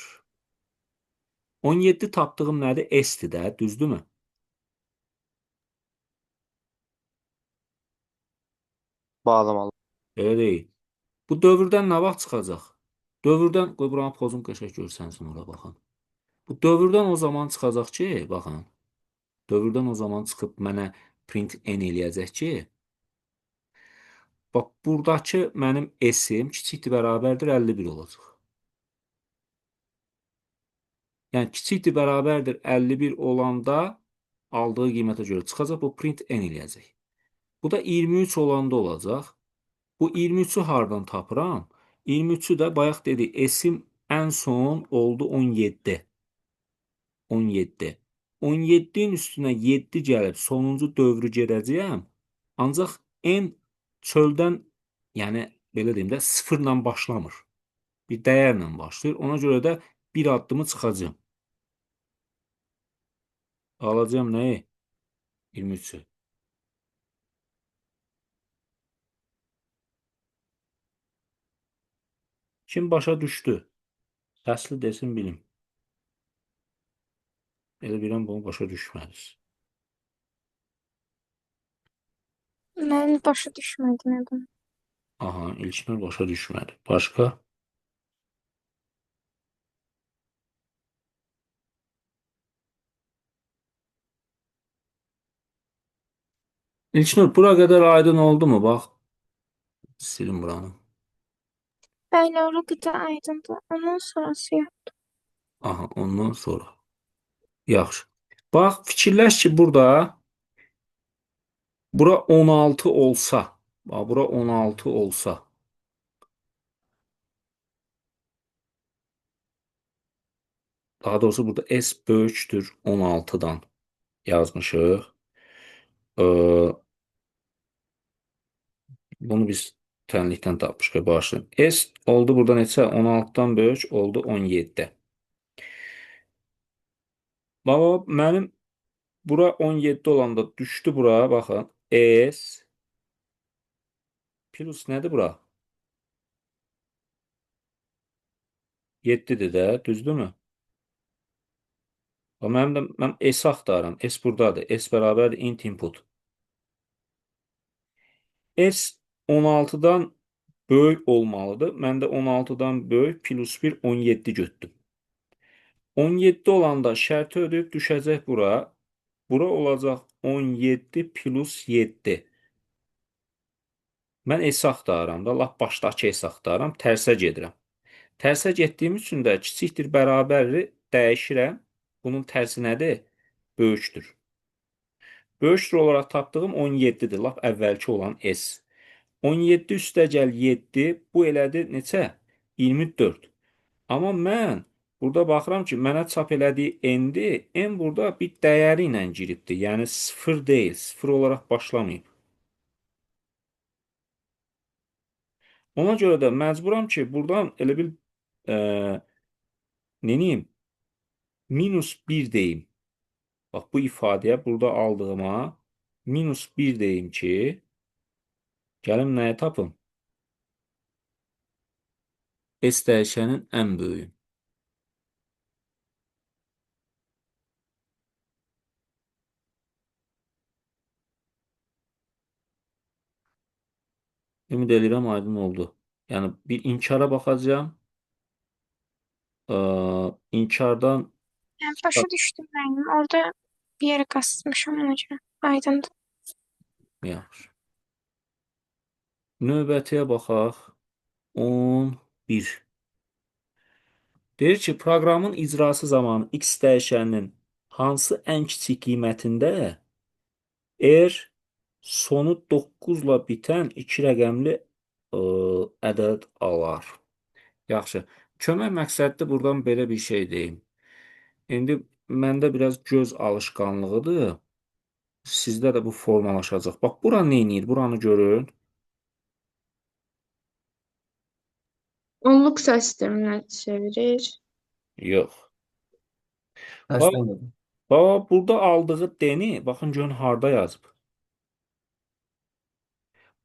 17 tapdığım nədir? S-dir də, düzdürmü? Bağlamalı. Elə deyil. Bu dövrdən nə vaxt çıxacaq? Dövrdən, qoy buranı pozum qəşəng görsənsin ora baxın. Bu dövrdən o zaman çıxacaq ki, baxın. Dövrdən o zaman çıxıb mənə print n eləyəcək ki, bax buradakı mənim S-im kiçikdir, bərabərdir 51 olacaq. Yəni kiçikdir, bərabərdir 51 olanda aldığı qiymətə görə çıxacaq, bu print n eləyəcək. Bu da 23 olanda olacaq. Bu 23-ü hardan tapıram? 23-ü də bayaq dedik, S-im ən son oldu 17. 17. 17-nin üstünə 7 gəlib sonuncu dövrü gedəcəyəm. Ancaq n çöldən, yəni belə deyim də, sıfırla başlamır. Bir dəyərlə başlayır. Ona görə də bir addımı çıxacağım. Alacağım nəyi? 23-ü. Kim başa düşdü? Səsli desin bilim. Elə bilirəm bunu başa düşmədiniz. Mən başa düşmədim bunu. Aha, İlknur başa düşmədi. Başqa? İlknur, bura qədər aydın oldu mu? Bax, silin buranı. Bəli, ora qədər aydındır. Ondan sonrası yox. Aha, ondan sonra. Yaxşı. Bax, fikirləş ki, burada bura 16 olsa, bax, bura 16 olsa, daha doğrusu burada S böyükdür 16-dan yazmışıq. Bunu biz tənlikdən tapmışıq, bağışlayın. S oldu burada neçə? 16-dan böyük oldu 17. Baba, mənim bura 17 olanda düşdü bura, baxın. S plus nədir bura? 7-dir də, düzdürmü? Bax, mənim də mən S axtarıram. S buradadır. S bərabərdir int input. S 16-dan böyük olmalıdır. Mən də 16-dan böyük plus 1 17 götürdüm. 17 olanda şərti ödəyib düşəcək bura. Bura olacaq 17 plus 7. Mən S axtarıram da, lap başdakı S axtarıram, tərsə gedirəm. Tərsə getdiyim üçün də kiçikdir bərabərdir, dəyişirəm. Bunun tərsi nədir? Böyükdür. Böyükdür olaraq tapdığım 17-dir, lap əvvəlki olan S. 17 üstə gəl 7, bu elədi neçə? 24. Amma mən burada baxıram ki, mənə çap elədiyi n-dir. N burada bir dəyəri ilə giribdir. Yəni 0 deyil, 0 olaraq başlamayıb. Ona görə də məcburam ki, buradan elə bil neniyim? Minus 1 deyim. Bax, bu ifadəyə burada aldığıma minus 1 deyim ki, gəlim nəyi tapım? S dəyişənin ən böyüyü. Ümid edirəm aydın oldu. Yəni bir inkara baxacağam. İnkardan Yəni başa düşdüm müəllim. Orada bir yerə qasmışam ona görə. Aydındır. Yaxşı. Növbətiyə baxaq. 11. Deyir ki, proqramın icrası zamanı x dəyişəninin hansı ən kiçik qiymətində R sonu 9-la bitən iki rəqəmli ədəd alar. Yaxşı. Kömək məqsədli buradan belə bir şey deyim. İndi məndə biraz göz alışqanlığıdır. Sizdə də bu formalaşacaq. Bax, bura nə edir? Buranı görün. Onluq sayı sisteminə çevirir. Yox. Tərsən gedir. Bax, burada aldığı D-ni, baxın görün harda yazıb.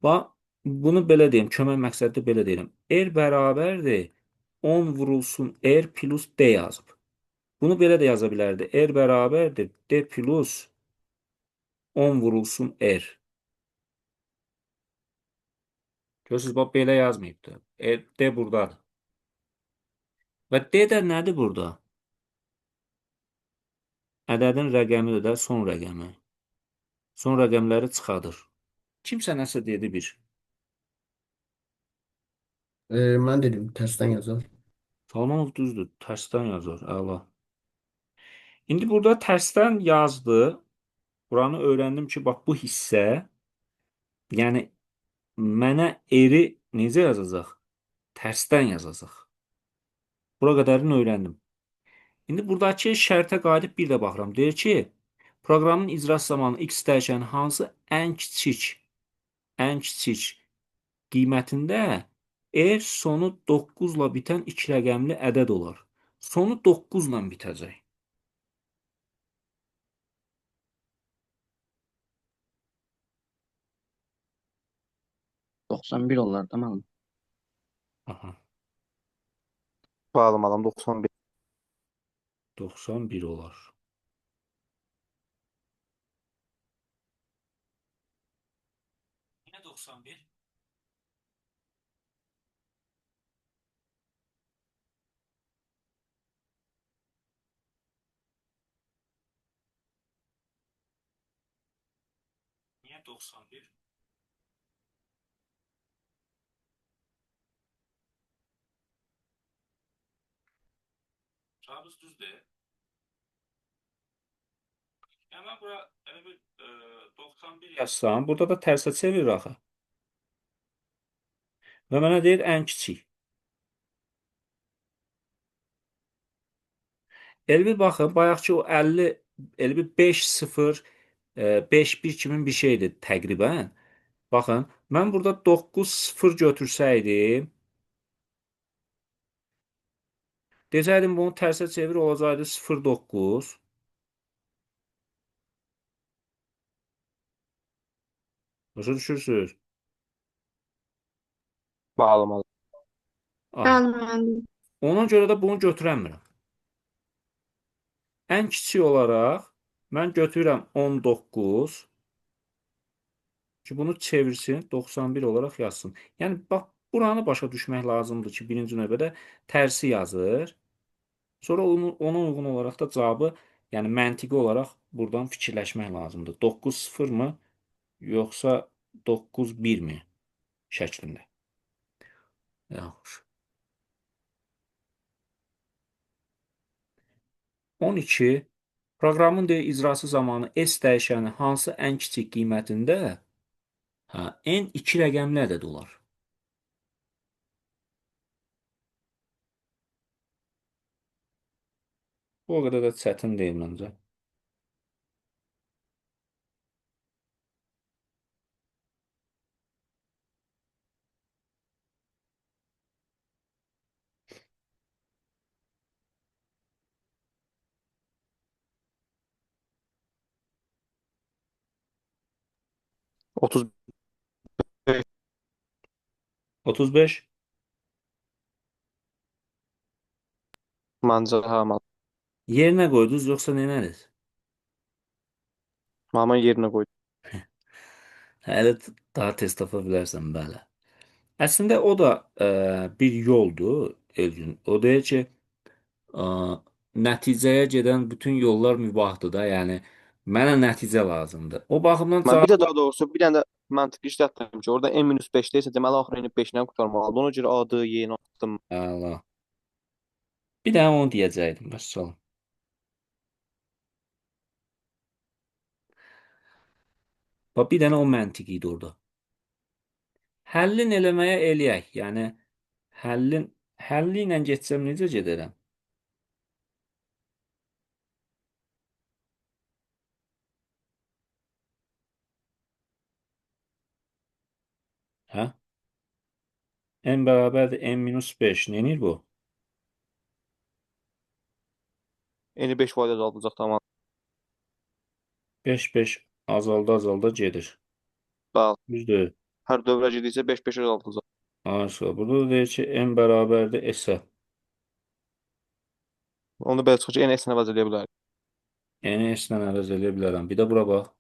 Bax, bunu belə deyim, kömək məqsədli belə deyirəm. R bərabərdir 10 vurulsun R plus D yazıb. Bunu belə də yaza bilərdi. R bərabərdir D plus 10 vurulsun R. Görürsünüz, bax, belə yazmayıbdır. R, D buradadır. Və D də nədir burada? Ədədin rəqəmidir də, son rəqəmi. Son rəqəmləri çıxadır. Kimsə nəsə dedi bir. Mən dedim tərsən yazar. Salmanov düzdür, tərsdən yazır. Əla. İndi burada tərsdən yazdı. Buranı öyrəndim ki, bax bu hissə, yəni mənə R-i necə yazacaq? Tərsdən yazacaq. Bura qədərini öyrəndim. İndi buradakı şərtə qayıdıb bir də baxıram. Deyir ki, proqramın icrası zamanı x dəyişənin hansı ən kiçik qiymətində R sonu 9 ilə bitən iki rəqəmli ədəd olar. Sonu 9 ilə bitəcək. 91 olar da müəllim. Aha, Bəli müəllim, 91. 91 olar. Yine 91. Niye 91? Cavabınız düzdür. Yəni mən bura elə bir 91 yazsam, burada da tərsə çevirir axı. Və mənə deyir ən kiçik. Elə bir baxın, bayaqki o 50, elə bir 5 0 5 1 kimi bir şeydir təqribən. Baxın, mən burada 9 0 götürsəydim, desəydim bunu tərsə çevir olacaqdı 0 9. Başa düşürsünüz? Bəli müəllim. Aha. Bəli müəllim. Ona görə də bunu götürəmirəm. Ən kiçik olaraq mən götürürəm 19 ki, bunu çevirsin, 91 olaraq yazsın. Yəni, bax, buranı başa düşmək lazımdır ki, birinci növbədə tərsi yazır. Sonra ona uyğun olaraq da cavabı, yəni məntiqi olaraq buradan fikirləşmək lazımdır. 9-0 mı, yoxsa 9-1 mi şəklində. Yaxşı. 12. Proqramın deyir, icrası zamanı S dəyişəni hansı ən kiçik qiymətində n iki rəqəmli ədəd olar. Bu o qədər də çətin deyil məncə. Otuz beş. 35. Məncə hə müəllim. Yerinə qoydunuz, yoxsa nə ediniz? Mənim yerinə qoydum. Hələ daha tez tapa bilərsən, bəli. Əslində o da bir yoldur, Elgün. O deyir ki, nəticəyə gedən bütün yollar mübahdır da, yəni mənə nəticə lazımdır. O baxımdan Mən bir də daha doğrusu bir dənə də məntiqi işlətdim ki, orada n-5 deyilsə, deməli axırı n 5-lə qurtarmalıdır. Ona görə A, D, Y-ni atdım. Əla. Bir dənə onu deyəcəkdim, vəssalam. Bax, bir dənə o məntiq idi orada. Həllin eləməyə eləyək. Yəni, həlli ilə getsəm necə gedərəm? Hə? N bərabərdir n minus 5. Nə bu? N-i 5 vahid azaldacaq, tamam. 5, 5 azalda azalda gedir. Bəli. Düzdür. Hər dövrə gedikcə 5-5 azaldacaq. Aşağı. Burada da deyir ki, n bərabərdir s-ə. Onu belə çıxır ki, n s-nə əvəz eləyə bilərik. N-i s-lə əvəz eləyə bilərəm. Bir də bura bax.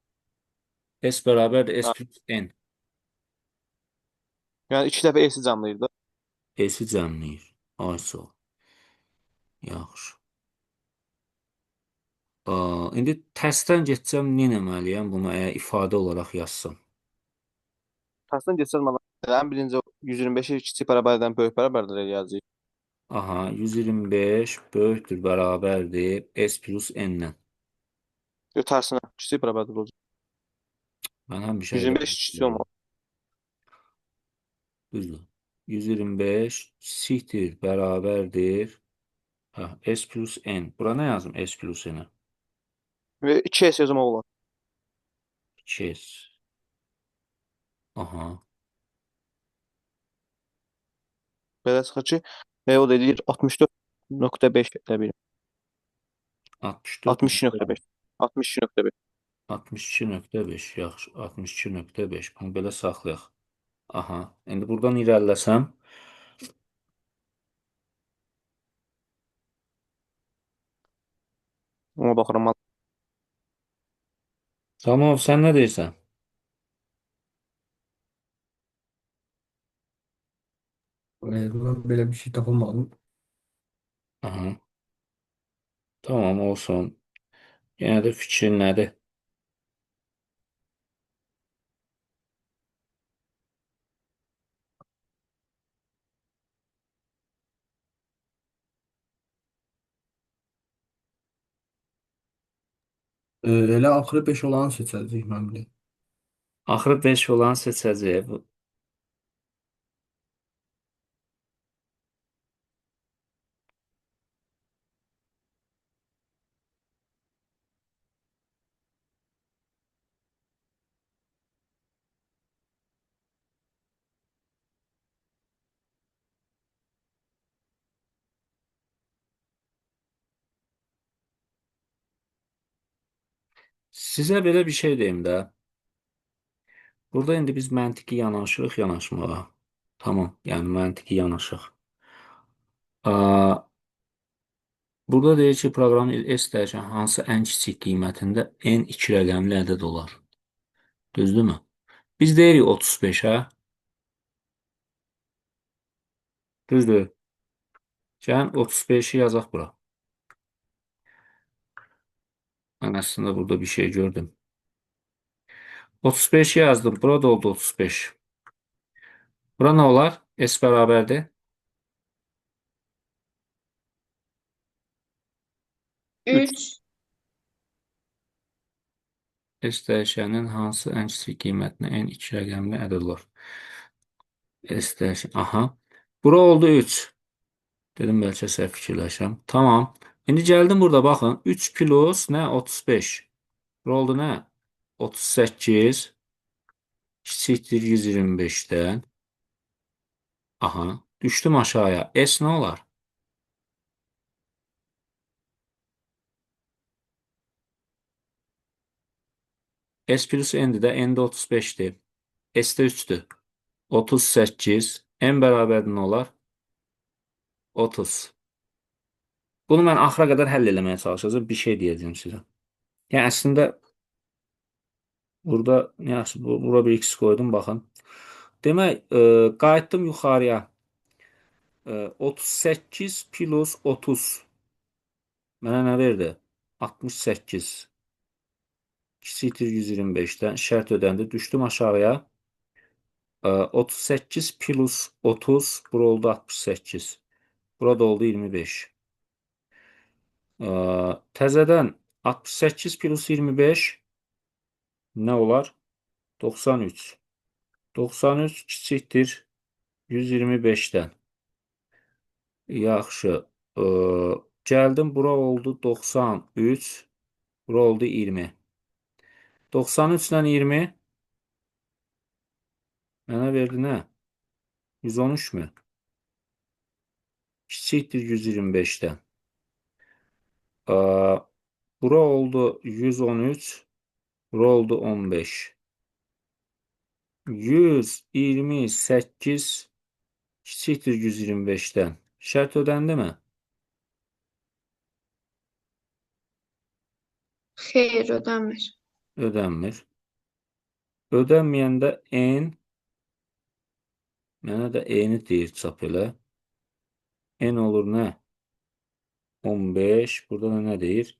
S bərabərdir s plus n. Yəni 2 dəfə s-i cəmləyir də. S-i cəmləyir. Ay sağ ol. Yaxşı. İndi tərsdən getsəm nə etməliyəm bunu əgər ifadə olaraq yazsam? Tərsdən getsəm mənə ən birinci 125-i kiçik bərabərdən böyük bərabərdir eləyəcəyik. Aha, 125 böyükdür bərabərdir S plus N-dən. Yox, tərsinə kiçik bərabərdir olacaq. Mən həmişə elə 125 kiçik olmalı. Düzdür. 125 kiçikdir bərabərdir. Hə, S plus N. Bura nə yazım S plus N-ə? Və 2S yazmaq olar. 2S. Aha. Belə çıxır ki, o da eləyir 64.5 elə bir. 64 62.5. 62.5. 62.5. Yaxşı, 62.5. Bunu belə saxlayaq. Aha. İndi buradan irəliləsəm. Ona baxıram. Tamam, sən nə deyirsən? Ben belə bir şey tapamadım. Aha. Tamam, olsun. Yenə də fikrin nədir? Elə axırı 5 olanı seçəcəyik mən biləm. Axırı 5 olanı seçəcəyik. Sizə belə bir şey deyim də. Burada indi biz məntiqi yanaşırıq yanaşmağa. Tamam, yəni məntiqi yanaşıq. Burada deyir ki, proqram S dəyişən hansı ən kiçik qiymətində n iki rəqəmli ədəd olar. Düzdürmü? Biz deyirik 35, hə? Düzdür. Gəlin 35-i yazaq bura. Mən əslində burada bir şey gördüm. 35 yazdım. Burada oldu 35. Bura nə olar? S bərabərdir. 3. S dəyişəninin hansı ən kiçik qiymətinə n iki rəqəmli ədəd olar? S dəyişən. Aha. Bura oldu 3. Dedim bəlkə səhv fikirləşirəm. Tamam. İndi gəldim burada baxın. 3 plus nə? 35. Bura oldu nə? 38 kiçikdir 125-dən. Aha. Düşdüm aşağıya. S nə olar? S plus N-dir də. N də 35-dir. S də 3-dür. 38. N bərabərdir nə olar? 30. Bunu mən axıra qədər həll eləməyə çalışacağam. Bir şey deyəcəyim sizə. Yəni əslində burada yaxşı, bura bir x qoydum, baxın. Demək, qayıtdım yuxarıya. 38 plus 30 mənə nə verdi? 68. Kiçikdir 125-dən. Şərt ödəndi. Düşdüm aşağıya. 38 plus 30 bura oldu 68. Burada oldu 25. Təzədən 68 plus 25 nə olar? 93. 93 kiçikdir 125-dən. Yaxşı. Gəldim bura oldu 93. Bura oldu 20. 93 ilə 20 mənə verdi nə? 113 mü? Kiçikdir 125-dən. Bura oldu 113. Bura oldu 15. 128 kiçikdir 125-dən. Şərt ödəndi mi? Xeyr, ödənmir. Ödənmir. Ödənməyəndə N mənə də N-i deyir çap elə. N olur nə? 15. Burada da nə deyir?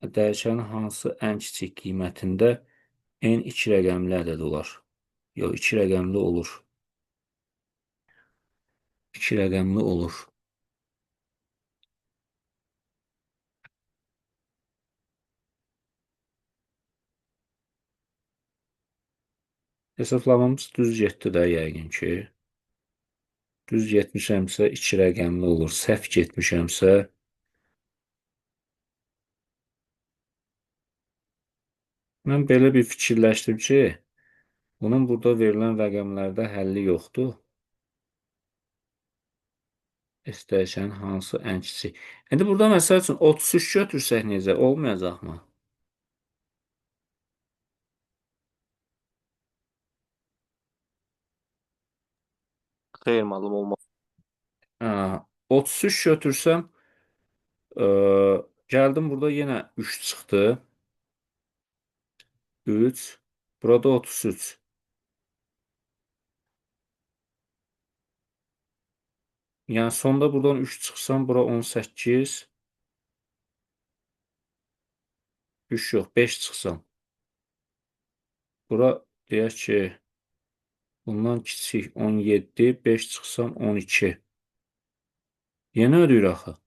Dəyişənin hansı ən kiçik qiymətində N iki rəqəmli ədəd olar? Yox, iki rəqəmli olur. İki rəqəmli olur. Hesablamamız düz getdi də yəqin ki. Düz getmişəmsə 2 rəqəmli olur. Səhv getmişəmsə mən belə bir fikirləşdim ki, bunun burada verilən rəqəmlərdə həlli yoxdur. S dəyişənin hansı ən kiçik? İndi burada məsəl üçün 33 götürsək necə? Olmayacaqmı? Xeyr müəllim, olmaz. Hə, 33 götürsəm, gəldim burada yenə 3 çıxdı. 3. Burada 33. Yəni sonda buradan 3 çıxsam, bura 18. 3 yox, 5 çıxsam. Bura deyək ki, bundan kiçik 17, 5 çıxsam 12. Yenə ödəyir axı.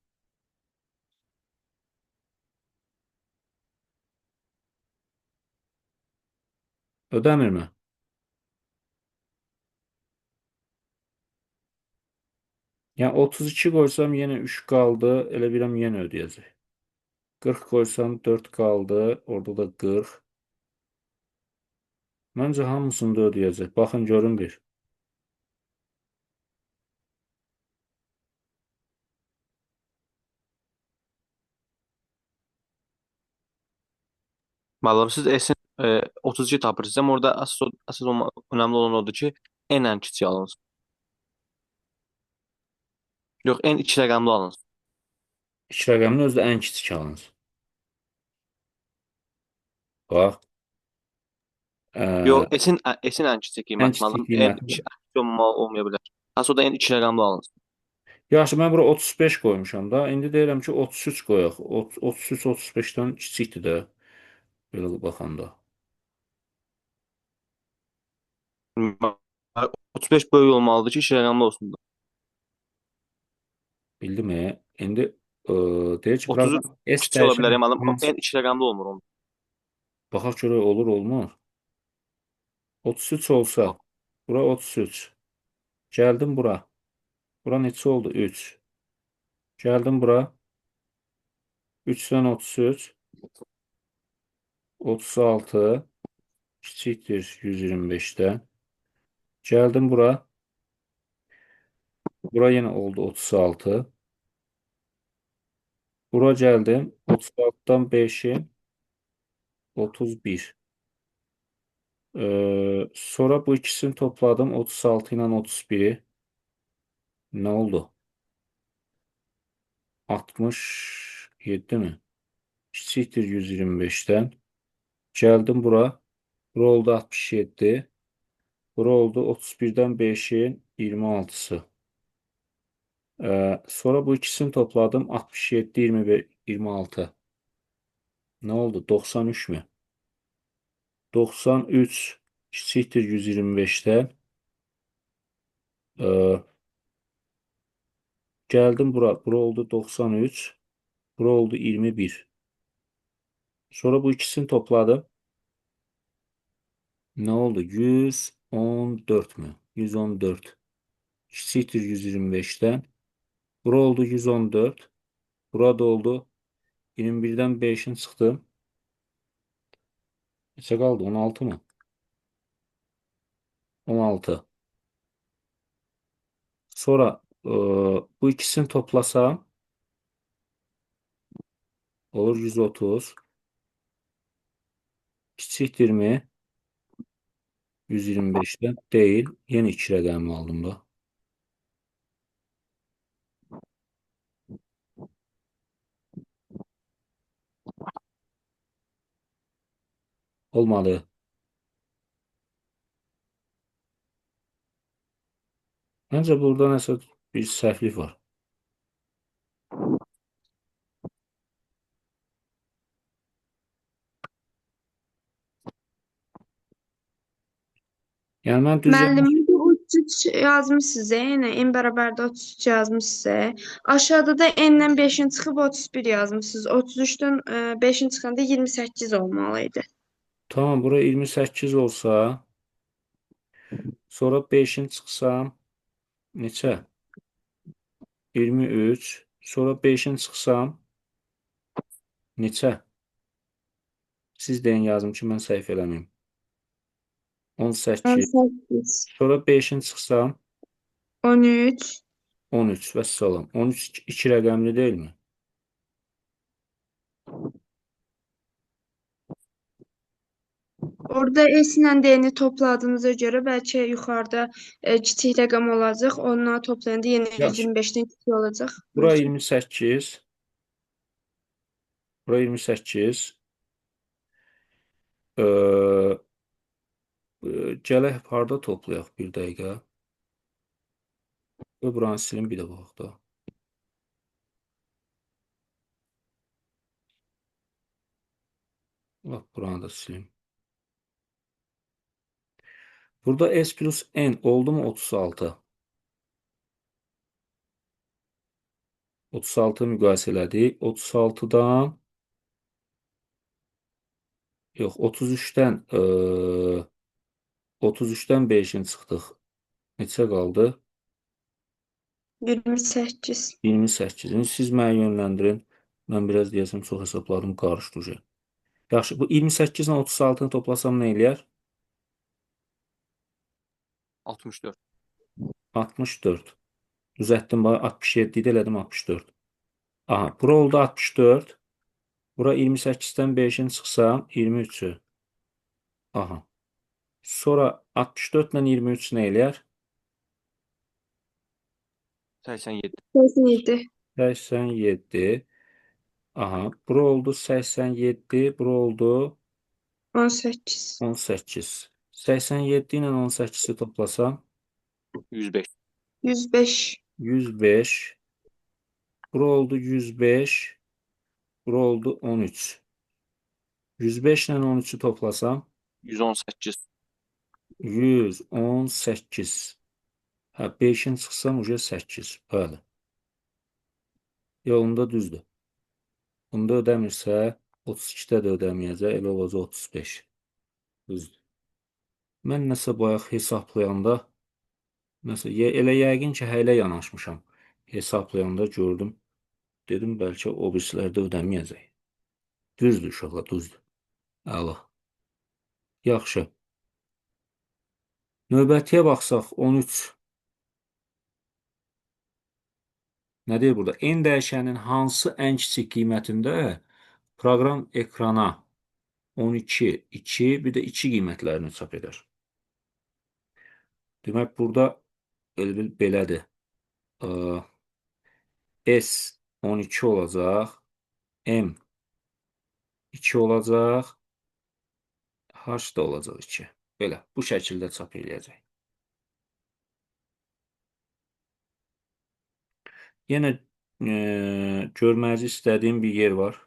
Ödəmirmi? Yəni 32 qoysam yenə 3 qaldı. Elə bilirəm yenə ödəyəcək. 40 qoysam 4 qaldı. Orada da 40. Məncə hamısını da ödəyəcək. Baxın görün bir. Müəllim, siz S-in 32 tapırsınız. Amma orada əsas önəmli olan odur ki, N ən kiçiyi alınsın. Yox, N iki rəqəmli alınsın. 2 rəqəmli özü də ən kiçik alınsın. Bax. Yox, S-in ən kiçik Ən qiyməti kiçik müəllim. N qiyməti. iki olmaya bilər. Hətta o da N iki rəqəmli alınsın. Yaxşı, mən bura 35 qoymuşam da. İndi deyirəm ki, 33 qoyaq. 33 35-dən kiçikdir də. Belə baxanda. 35 böyük olmalıdır ki, iki rəqəmli olsun da. Bildim mi? İndi deyir ki, 33 proqram S kiçik ola bilər, dəyişəni müəllim. hansı? N iki rəqəmli olmur onun. Baxaq görək olur, olmur. 33 olsa, bura 33. Gəldim bura. Bura neçə oldu? 3. Gəldim bura. 3-dən 33. 36. Kiçikdir 125-dən. Gəldim bura. Bura yenə oldu 36. Bura gəldim. 36-dan 5-in 31. Sonra bu ikisini topladım. 36 ilə 31-i. Nə oldu? 67 mi? Kiçikdir 125-dən. Gəldim bura. Bura oldu 67. Bura oldu 31-dən 5-in 26-sı. Sonra bu ikisini topladım. 67, 25, 26. Nə oldu? 93 mü? 93 kiçikdir 125-dən. Gəldim bura. Bura oldu 93. Bura oldu 21. Sonra bu ikisini topladım. Nə oldu? 114 mü? 114. Kiçikdir 125-dən. Bura oldu 114. Burada oldu 21-dən 5-in çıxdı. Neçə qaldı? 16 mı? 16. Sonra bu ikisini toplasam olur 130. Kiçikdir mi? 125-dən deyil. Yenə 2 rəqəmli aldım da. Olmadı. Məncə burada nəsə bir səhvlik var. Yəni mən düz Müəllim, bu 33 yazmışsınız, yəni n bərabərdir 33 yazmışsınız. Aşağıda da n-dən 5-in çıxıb 31 yazmışsınız. 33-dən 5-in çıxanda 28 olmalı idi. Tamam, bura 28 olsa, sonra 5-in çıxsam neçə? 23. Sonra 5-in çıxsam neçə? Siz deyin yazım ki, mən səhv eləməyim. 18. 18. Sonra 5-in çıxsam 13. 13 vəssalam. 13 iki rəqəmli deyilmi? Orada S ilə D-ni topladığınıza görə bəlkə yuxarıda kiçik rəqəm olacaq. Ondan toplayanda yenə Yaxşı. 125-dən kiçik olacaq. Bura 28. Bura 28. Ee, Gələk harda toplayaq bir dəqiqə. Və buranı silim bir də baxaq da. Lap buranı da silim. Burada S plus N oldu mu 36? 36 müqayisə elədik. 36-dan yox, 33-dən 33-dən 5-in çıxdıq. Neçə qaldı? 28. 28. İndi siz məni yönləndirin. Mən biraz deyəsəm çox hesabladım, qarışdı. Yaxşı, bu 28 ilə 36-nı toplasam nə eləyər? 64. 64. Düzəltdim, bax 67 idi, elədim 64. Aha, bura oldu 64. Bura 28-dən 5-in çıxsam 23-ü. Aha. Sonra 64 ilə 23 nə eləyər? 87. 87. 87. Aha, bura oldu 87, bura oldu 18. 18. 87 ilə 18-i toplasam 105. 105. 105. Bura oldu 105. Bura oldu 13. 105 ilə 13-ü toplasam 118. 118. Hə, 5-in çıxsam uje 8. Bəli. Yolunda düzdür. Bunda ödəmirsə 32-də də ödəməyəcək. Elə olacaq 35. Düzdür. Mən nəsə bayaq hesablayanda nəsə elə yəqin ki, həylə yanaşmışam. Hesablayanda gördüm. Dedim bəlkə o birislərdə ödəməyəcək. Düzdür uşaqlar, düzdür. Əla. Yaxşı. Növbətiyə baxsaq 13. Nə deyir burada? N dəyişəninin hansı ən kiçik qiymətində proqram ekrana 12, 2, bir də 2 qiymətlərini çap edər. Demək, burada elə bil belədir. S 12 olacaq, M 2 olacaq, H da olacaq 2. Belə, bu şəkildə çap eləyəcək. Yenə görmənizi istədiyim bir yer var.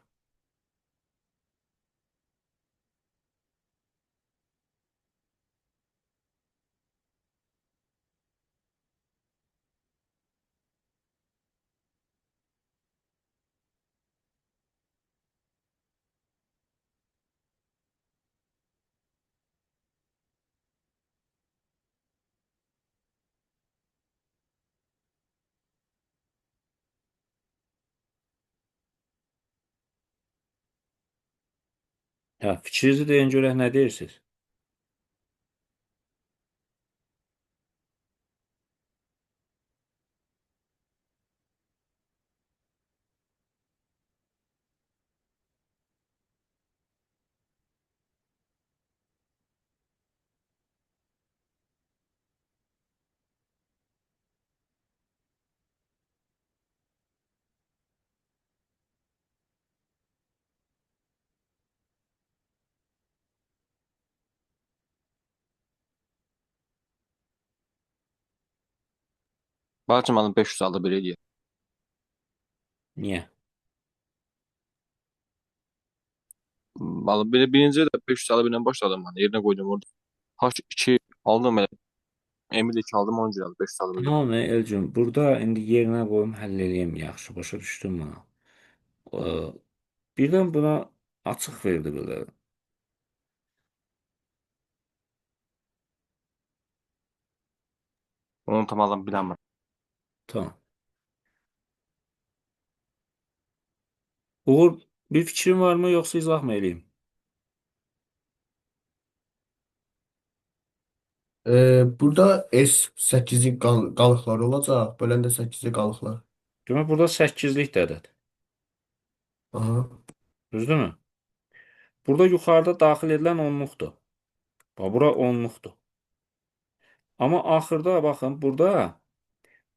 Hə, fikrinizi deyin görək nə deyirsiniz? Bəlkə mənim 551 eləyər. Niyə? Vallahi birinci də 551-dən başladım mən. Yerinə qoydum orada. H2 aldım elə. M də 2 aldım, ona görə aldım 551. Tamam Elcin, burada indi yerinə qoyum, həll eləyim yaxşı, başa düşdün buna. Birdən buna açıq verdi belə. Onu tam aldım bilmirəm. Tamam. Uğur, bir fikrin var mı yoxsa izah mı eləyim? Burada S 8-in qalıqları olacaq. Böləndə 8-ə qalıqlar. Demək, burada 8-lik də ədəd. Aha. Düzdürmü? Burada yuxarıda daxil edilən onluqdur. Bax, bura onluqdur. Amma axırda baxın, burada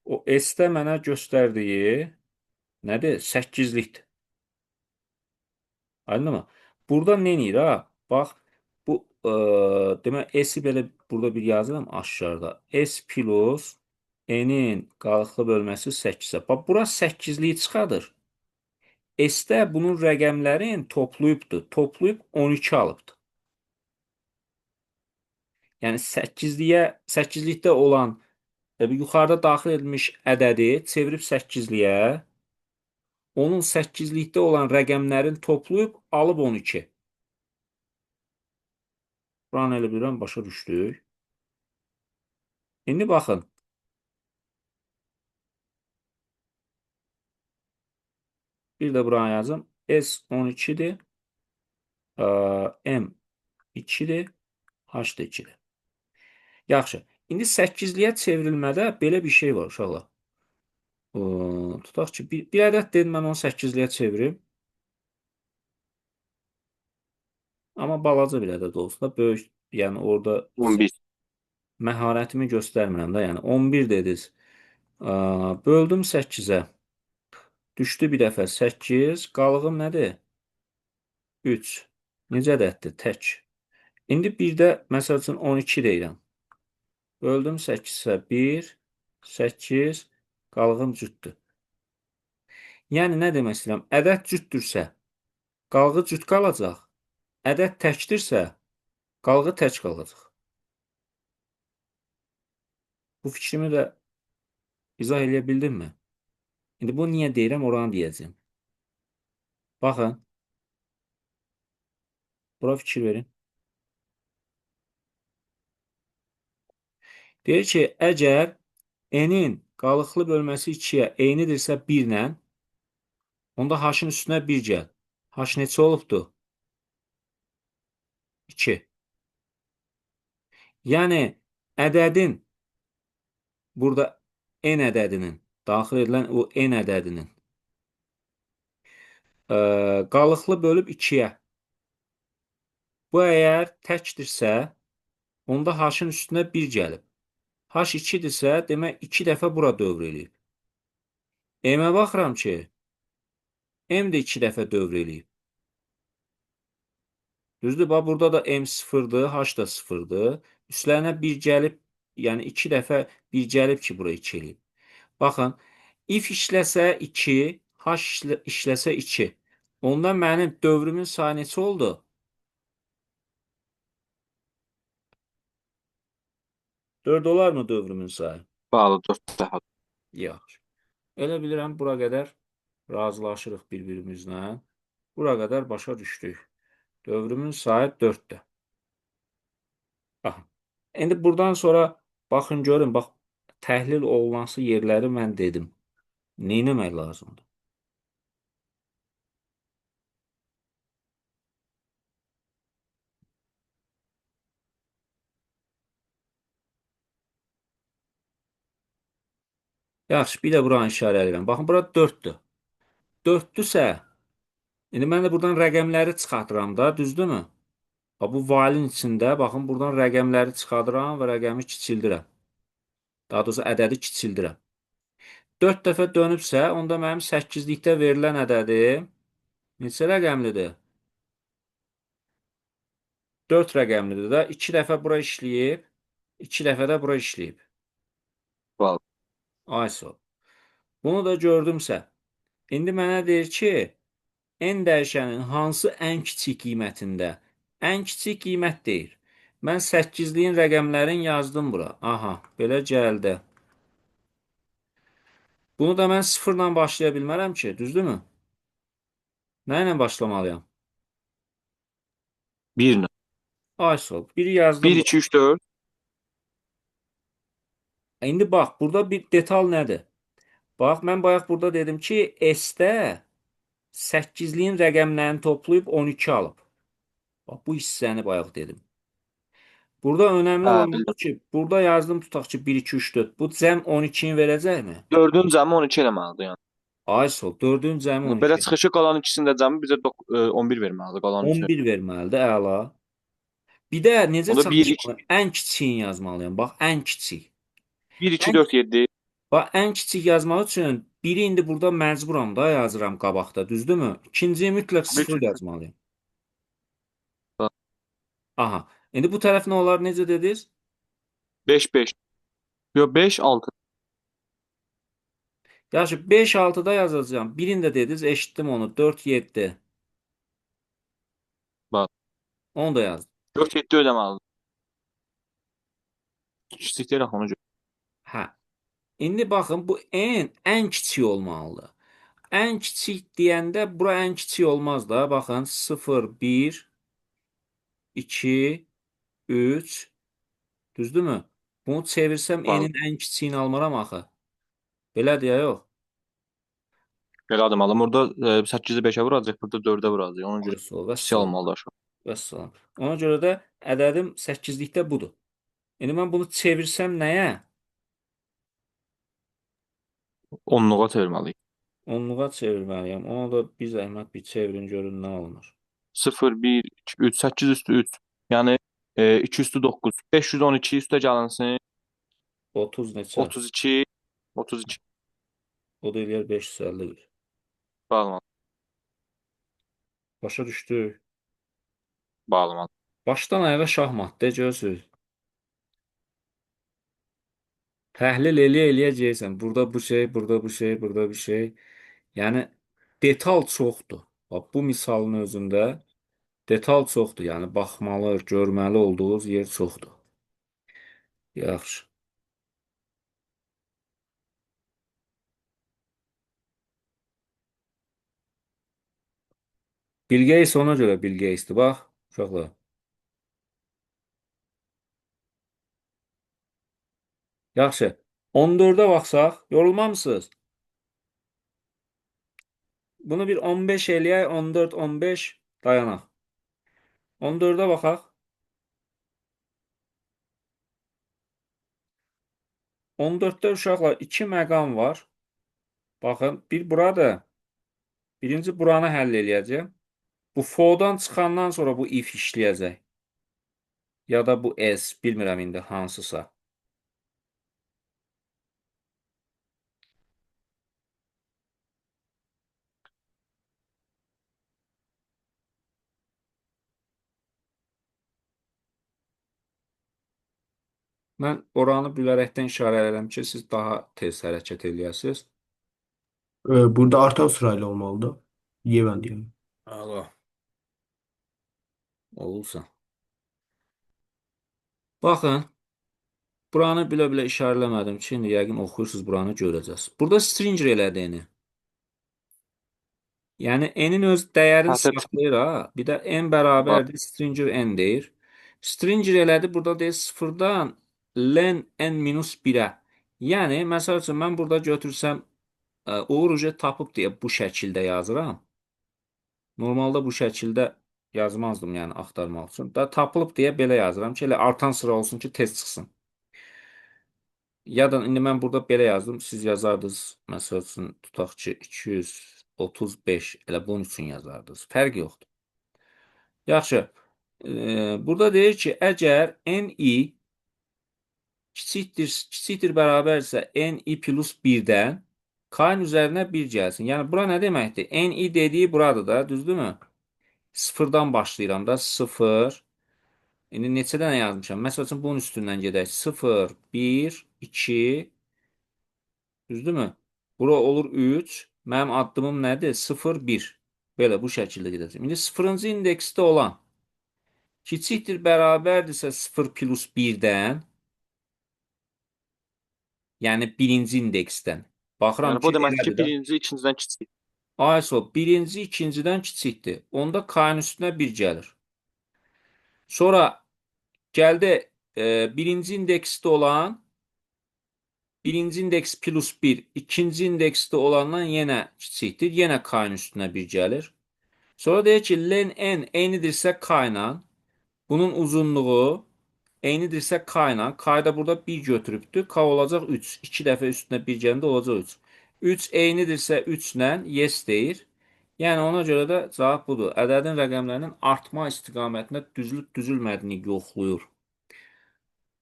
o S-də mənə göstərdiyi nədir? 8-likdir. Aydınmı? Burada nə edir ha? Bax, bu demək S-i belə burada bir yazıram aşağıda. S plus N-in qalıqlı bölməsi 8-ə. Bax, bura 8-liyi çıxadır. S-də bunun rəqəmlərin toplayıbdır. Toplayıb 12 alıbdır. Yəni 8-likdə olan yuxarıda daxil edilmiş ədədi çevirib 8-liyə, onun 8-likdə olan rəqəmlərin toplayıb alıb 12. Buranı elə bilirəm, başa düşdük. İndi baxın. Bir də buranı yazım. S 12-dir. M 2-dir. H də 2-dir. Yaxşı. İndi 8-liyə çevrilmədə belə bir şey var uşaqlar. Tutaq ki, bir ədəd dedim, mən onu 8-liyə çevirim. Amma balaca bir ədəd olsun da, böyük, yəni orada 11. məharətimi göstərmirəm də, yəni 11 dediniz. Böldüm 8-ə. Düşdü bir dəfə 8. Qalığım nədir? 3. Necə ədəddir? Tək. İndi bir də məsəl üçün 12 deyirəm. Böldüm 8-ə 1, 8, qalığım cütdür. Yəni nə demək istəyirəm? Ədəd cütdürsə, qalığı cüt qalacaq. Ədəd təkdirsə, qalığı tək qalacaq. Bu fikrimi də izah eləyə bildimmi? İndi bu niyə deyirəm, oranı deyəcəyəm. Baxın. Bura fikir verin. Deyir ki, əgər n-in qalıqlı bölməsi 2-yə eynidirsə 1 ilə, onda h-ın üstünə 1 gəl. H neçə olubdur? 2. Yəni, ədədin, burada n ədədinin, daxil edilən o n ədədinin qalıqlı bölüb 2-yə. Bu əgər təkdirsə, onda h-ın üstünə 1 gəlib. H 2-dirsə, demək 2 dəfə bura dövr eləyib. M-ə baxıram ki, M də 2 dəfə dövr eləyib. Düzdür, bax burada da M 0-dır, H da 0-dır. Üstlərinə 1 gəlib, yəni 2 dəfə 1 gəlib ki, bura 2 eləyib. Baxın, if işləsə 2, H işləsə 2. Onda mənim dövrümün sayı neçə oldu? 4 olar mı dövrümün sayı? Bəli, 4 dəfə. Yaxşı. Elə bilirəm, bura qədər razılaşırıq bir-birimizlə. Bura qədər başa düşdük. Dövrümün sayı 4-dür. Baxın. İndi buradan sonra baxın görün, bax təhlil olunası yerləri mən dedim. Nə etmək lazımdır? Yaxşı, bir də buranı işarə edirəm. Baxın, bura 4-dür. 4-dürsə, indi mən də buradan rəqəmləri çıxartıram da, düzdürmü? Bax, bu while-in içində, baxın, buradan rəqəmləri çıxardıram və rəqəmi kiçildirəm. Daha doğrusu, ədədi kiçildirəm. 4 dəfə dönübsə, onda mənim 8-likdə verilən ədədim neçə rəqəmlidir? 4 rəqəmlidir də. 2 dəfə bura işləyib, 2 dəfə də bura işləyib. Bəli. Ay sağ ol. Bunu da gördümsə, indi mənə deyir ki, n dəyişənin hansı ən kiçik qiymətində? Ən kiçik qiymət deyir. Mən 8-liyin rəqəmlərini yazdım bura. Aha, belə gəldi. Bunu da mən 0-la başlaya bilmərəm ki, düzdürmü? Nə ilə başlamalıyam? 1 ilə. Ay sağ ol. 1 yazdım. 1, 2, 3, 4. İndi bax, burada bir detal nədir? Bax, mən bayaq burada dedim ki, S-də 8-liyin rəqəmlərini toplayıb 12 alıb. Bax, bu hissəni bayaq dedim. Burada önəmli Hə, olan bildim. budur ki, burada yazdım tutaq ki 1, 2, 3, 4. Bu cəm 12-ni verəcəkmi? 4-ün cəmi 12 eləməlidir yəni. Ay sol, 4-ün cəmi Belə 12. çıxır ki, qalan ikisinin də cəmi bizə 11 verməlidir, qalan üçü. 11 verməlidir, əla. Bir də necə Onda 1 2 çalışmalıyam? Ən kiçiyini yazmalıyam. Bax, ən kiçik. 1 2 Ən, 4 7. bax, ən kiçik yazmaq üçün biri indi burada məcburam da yazıram qabaqda, düzdürmü? İkinciyi mütləq 1 0 3 yazmalıyam. Aha. İndi bu tərəf nə olar, necə dediniz? 5 5. Yo 5 6. Yaxşı, 5 6-da yazacağam. Birini də dediniz, eşitdim onu. 4 7. Bax. Onu da yazdım. 4 7 ödəməlidir. Kiçik deyil axı ona görə. Hə. İndi baxın, bu n ən kiçik olmalıdır. Ən kiçik deyəndə bura ən kiçik olmaz da. Baxın, 0, 1, 2, 3. Düzdürmü? Bunu çevirsəm Bəli. n-in ən kiçiyini almaram axı. Belədir ya yox? Belədir müəllim. Orada 8-i 5-ə vuracaq, burada 4-ə vuracaq. Ona görə Sol, kiçik vəssalam. almalıdır aşağı. Vəssalam. Ona görə də ədədim 8-likdə budur. İndi mən bunu çevirsəm nəyə? Onluğa çevirməliyik. Onluğa çevirməliyəm. Ona da bir zəhmət bir çevirin görün nə alınır. 0 1 2 3 8 üstü 3. Yəni 2 üstü 9. 512 üstə gəlinsin. 30 neçə? 32 32. O da eləyər 551. Bəli müəllim. Başa düşdük. Bəli müəllim. Başdan ayağa şahmat de görürsüz. Təhlil eləyə-eləyəcəksən. Burada bu şey, burada bu şey, burada bir şey. Yəni detal çoxdur. Bax bu misalın özündə detal çoxdur. Yəni baxmalı, görməli olduğunuz yer çoxdur. Yaxşı. Bill Gates ona görə Bill Gates'dir. Bax, uşaqlar. Yaxşı. 14-ə baxsaq, yorulmamısınız? Bunu bir 15 eləyək, 14, 15 dayanaq. 14-ə baxaq. 14-də uşaqlar 2 məqam var. Baxın, bir buradır. Birinci buranı həll eləyəcəm. Bu for-dan çıxandan sonra bu if işləyəcək. Ya da bu s, bilmirəm indi hansısa. Mən oranı bilərəkdən işarə edirəm ki, siz daha tez hərəkət eləyəsiniz. Burada artan sırayla olmalıdır. Yeven diyelim. Allah. Olursa. Baxın, buranı bilə-bilə işarələmədim ki, indi yəqin oxuyursunuz, buranı görəcəksiniz. Burada stringer elədiyini. Yəni n-in öz dəyərini saxlayır ha. Bir də n bərabərdir stringer n deyir. Stringer elədi, burada deyir sıfırdan len n minus 1-ə. Yəni, məsəl üçün, mən burada götürsəm, Uğur uje tapıb deyə bu şəkildə yazıram. Normalda bu şəkildə yazmazdım, yəni axtarmaq üçün. Da tapılıb deyə belə yazıram ki, elə artan sıra olsun ki, tez çıxsın. Ya da indi mən burada belə yazdım, siz yazardınız, məsəl üçün, tutaq ki, 235, elə bunun üçün yazardınız. Fərq yoxdur. Yaxşı, burada deyir ki, əgər ni kiçikdir bərabərsə ni plus 1-dən k-ın üzərinə 1 gəlsin. Yəni, bura nə deməkdir? Ni dediyi buradır da, düzdürmü? Sıfırdan başlayıram da, 0. İndi neçə dənə yazmışam? Məsəl üçün, bunun üstündən gedək. 0, 1, 2, düzdürmü? Bura olur 3. Mənim addımım nədir? 0, 1. Belə, bu şəkildə gedəcəm. İndi 0-cı indeksdə olan kiçikdir bərabərdirsə 0 plus 1-dən, yəni birinci indeksdən. Baxıram Yəni bu ki, deməkdir ki, elədir də. birinci ikincidən kiçik. Ayso, birinci ikincidən kiçikdir. Onda k-ın üstünə 1 gəlir. Sonra gəldi birinci indeksdə olan Birinci indeks plus 1, ikinci indeksdə olandan yenə kiçikdir. Yenə k-ın üstünə 1 gəlir. Sonra deyir ki, len n eynidirsə k ilə, bunun uzunluğu eynidirsə k ilə, k da burada 1 götürübdür. K olacaq 3. 2 dəfə üstünə 1 gələndə olacaq 3. 3 eynidirsə 3 ilə yes deyir. Yəni ona görə də cavab budur. Ədədin rəqəmlərinin artma istiqamətində düzülüb düzülmədiyini yoxlayır.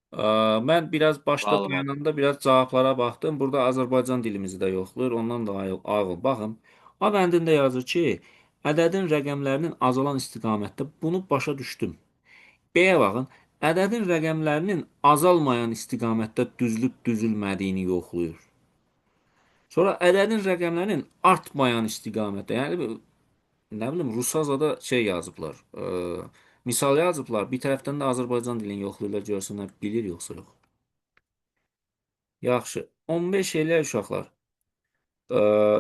Mən biraz başda Bağlı. dayananda biraz cavablara baxdım. Burada Azərbaycan dilimizi də yoxlayır. Ondan da ağıl. Baxın. A bəndində yazır ki, ədədin rəqəmlərinin azalan istiqamətdə bunu başa düşdüm. B-yə baxın. Ədədin rəqəmlərinin azalmayan istiqamətdə düzülüb düzülmədiyini yoxlayır. Sonra ədədin rəqəmlərinin artmayan istiqamətdə, yəni nə bilim Rusazada şey yazıblar. Misal yazıblar. Bir tərəfdən də Azərbaycan dilini yoxlayırlar, görsünlər bilir yoxsa yox. Yaxşı. 15 eləyək uşaqlar.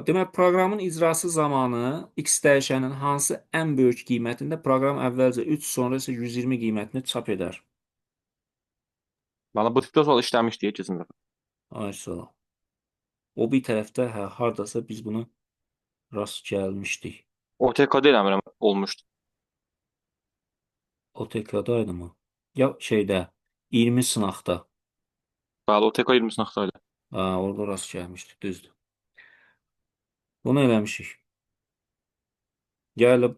Demək, proqramın icrası zamanı x dəyişənin hansı ən böyük qiymətində proqram əvvəlcə 3, sonra isə 120 qiymətini çap edər? Valla bu tipdə sual işləmişdik keçən dəfə. Ay sağ ol. O bir tərəfdə hə, hardasa biz bunu rast gəlmişdik. OTK-da eləmirəm olmuşdu. OTK-da idi mı? Ya şeydə 20 sınaqda. Bəli, OTK 20 sınaqdaydı. Ha, orada rast gəlmişdik, düzdür. Bunu eləmişik. Ya elə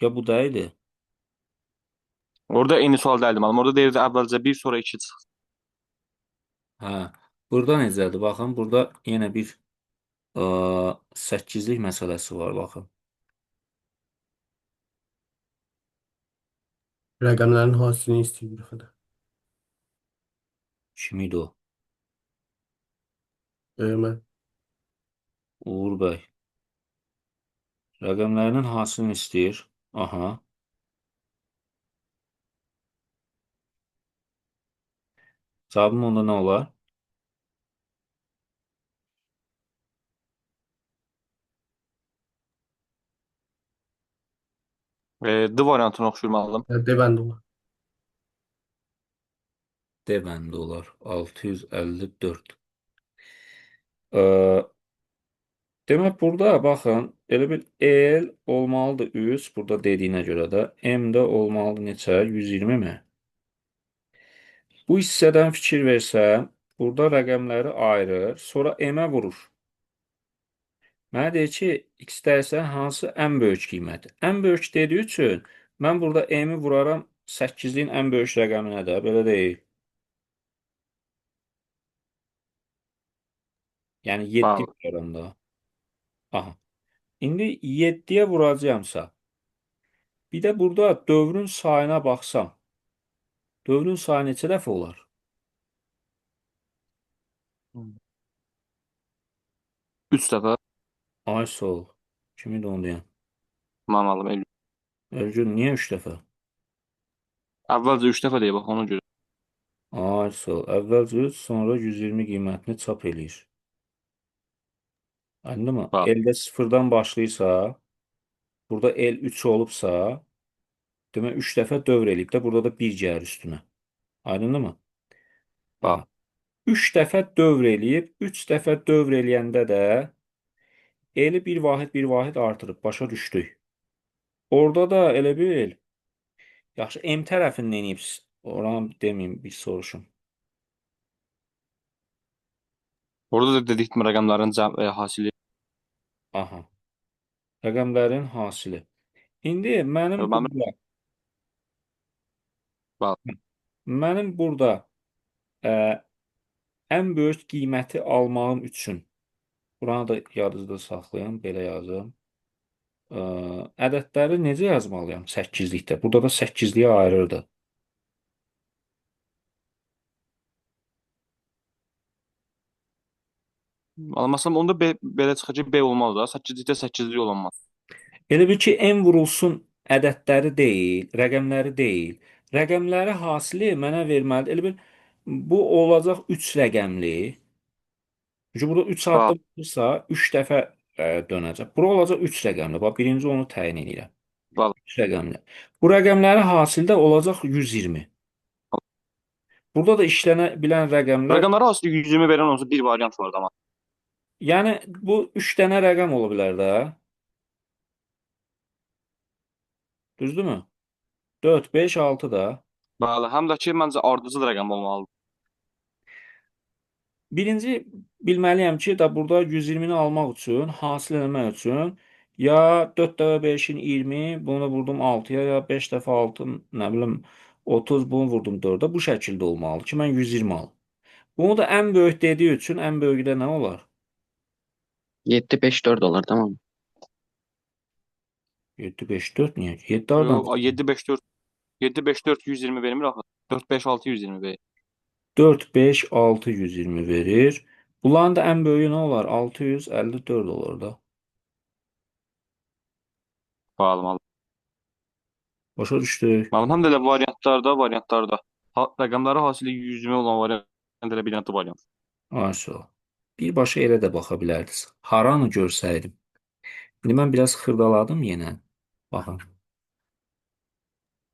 ya bu da idi. Orada eyni sual deyildi müəllim. Orada deyirdi əvvəlcə 1, sonra 2 çıx. Hə, burada necədir? Baxın, burada yenə bir 8-lik məsələsi var, baxın. Rəqəmlərin hasilini istəyir bir dəfə də. Kim idi o? Mən. Uğur bəy. Rəqəmlərinin hasilini istəyir. Aha. Cavabım onda nə olar? D variantına oxşuyur müəllim. D bəndi olar. D bəndi olar. 654. Ee, demək burada baxın, elə bir L olmalıdır 3, burada dediyinə görə də M də olmalıdır neçə? 120 mi? Bu hissədən fikir versəm, burada rəqəmləri ayırır, sonra M-ə vurur. Mənə deyir ki, X dəyişənin hansı ən böyük qiyməti? Ən böyük dediyi üçün mən burada M-i vuraram 8-liyin ən böyük rəqəminə də, belə deyil. Yəni 7 Bəli. vuraram da. Aha. İndi 7-yə vuracağamsa, bir də burada dövrün sayına baxsam, dövrün sayı neçə dəfə olar? 3 dəfə. Ay sağ ol. Kim idi onu deyən? Mən müəllim Elgün. Elgün, niyə 3 dəfə? Əvvəlcə 3 dəfə deyir bax ona görə. Ay sağ ol. Əvvəlcə 3, sonra 120 qiymətini çap eləyir. Anladın mı? Bəli. L-də sıfırdan başlayırsa, burada L 3 olubsa, demək 3 dəfə dövr eləyib də, burada da 1 gəlir üstünə. Aydındır mı? Bəli. Aha. 3 dəfə dövr eləyib, 3 dəfə dövr eləyəndə də L-i bir vahid, bir vahid artırıb, başa düşdük. Orada da elə bil, yaxşı, M tərəfini neyib? Oranı deməyim, bir soruşum. Orada da dedik rəqəmlərin hasili. Aha. Rəqəmlərin hasili. İndi mənim Mən burada Bəli. mənim burada ən böyük qiyməti almağım üçün buranı da yadınızda saxlayın, belə yazım. Ədədləri necə yazmalıyam 8-likdə? Burada da 8-liyə ayırırdı. Məsələn, onda B, belə çıxır ki, B olmaz da. 8-likdə 8-lik olmaz. Elə bil ki, M vurulsun ədədləri deyil, rəqəmləri deyil. Rəqəmləri hasili mənə verməlidir. Elə bil bu olacaq 3 rəqəmli. Çünki burada 3 Bəli. addım atırsa 3 dəfə dönəcək. Bura olacaq 3 rəqəmli. Bax, birinci onu təyin edirəm. Bəli. 3 rəqəmli. Bu rəqəmləri hasildə olacaq 120. Burada da işlənə bilən rəqəmlər, Rəqəmləri aslında 120 verən olsa bir variant var amma. yəni bu 3 dənə rəqəm ola bilər də. Düzdürmü? 4, 5, 6 da. Bəli, həm də ki, məncə ardıcıl rəqəm olmalıdır. Birinci bilməliyəm ki, da burada 120-ni almaq üçün, hasil eləmək üçün ya 4 dəfə 5-in 20, bunu vurdum 6-ya, ya 5 dəfə 6, nə bilim 30, bunu vurdum 4-ə. Bu şəkildə olmalıdır ki, mən 120 alım. Bunu da ən böyük dediyi üçün ən böyüyü də nə olar? 7, 5, 4 olar, tamam. 7, 5, 4 niyə? 7 hardan? Yox, 7 5 4 7 5 4 120 vermir axı. 4 5 6 120 verir. 4, 5, 6, 120 verir. Bunların da ən böyüyü nə olar? 654 olar da. Bəli, müəllim. Başa düşdük. Müəllim, həm də elə variantlarda rəqəmləri hasili 120 olan variant elə bir dənə variant. Ayşə. Birbaşa elə də baxa bilərdiniz. Haranı görsəydim. İndi mən biraz xırdaladım yenə. Baxın.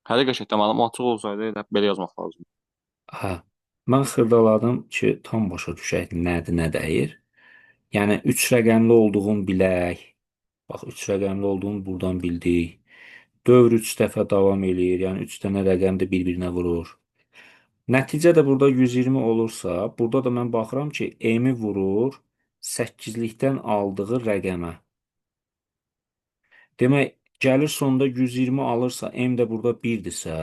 Hələ qəşəngdir müəllim, açıq olsaydı elə belə yazmaq lazım. Hə. Mən xırdaladım ki, tam başa düşək nədir, nə deyir. Yəni 3 rəqəmli olduğunu bilək. Bax, 3 rəqəmli olduğunu buradan bildik. Dövr 3 dəfə davam eləyir. Yəni 3 dənə rəqəm də bir-birinə vurur. Nəticə də burada 120 olursa, burada da mən baxıram ki, M-i vurur 8-likdən aldığı rəqəmə. Demək, gəlir sonda 120 alırsa, M də burada 1-dirsə,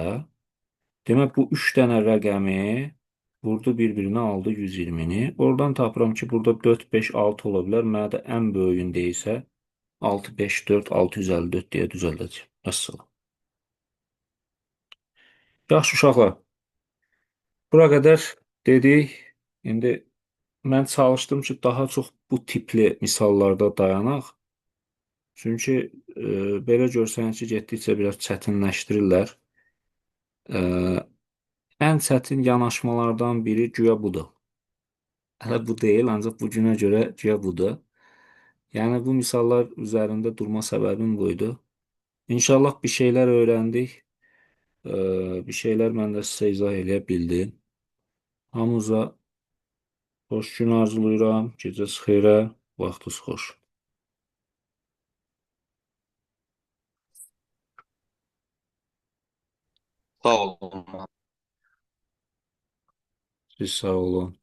demək bu 3 dənə rəqəmi vurdu bir-birinə aldı 120-ni. Oradan tapıram ki, burada 4, 5, 6 ola bilər. Mənə də ən böyüyün deyilsə 6, 5, 4, 654 deyə düzəldəcəm. Vəssalam. Yaxşı uşaqlar. Bura qədər dedik. İndi mən çalışdım ki, daha çox bu tipli misallarda dayanaq. Çünki belə görsənir ki, getdikcə biraz çətinləşdirirlər. E, ən çətin yanaşmalardan biri güya budur. Hələ bu deyil, ancaq bu günə görə güya budur. Yəni bu misallar üzərində durma səbəbim buydu. İnşallah bir şeylər öyrəndik. Bir şeylər mən də sizə izah eləyə bildim. Hamınıza xoş gün arzulayıram. Gecəniz xeyrə, vaxtınız xoş. Sağ olun. Siz sağ olun.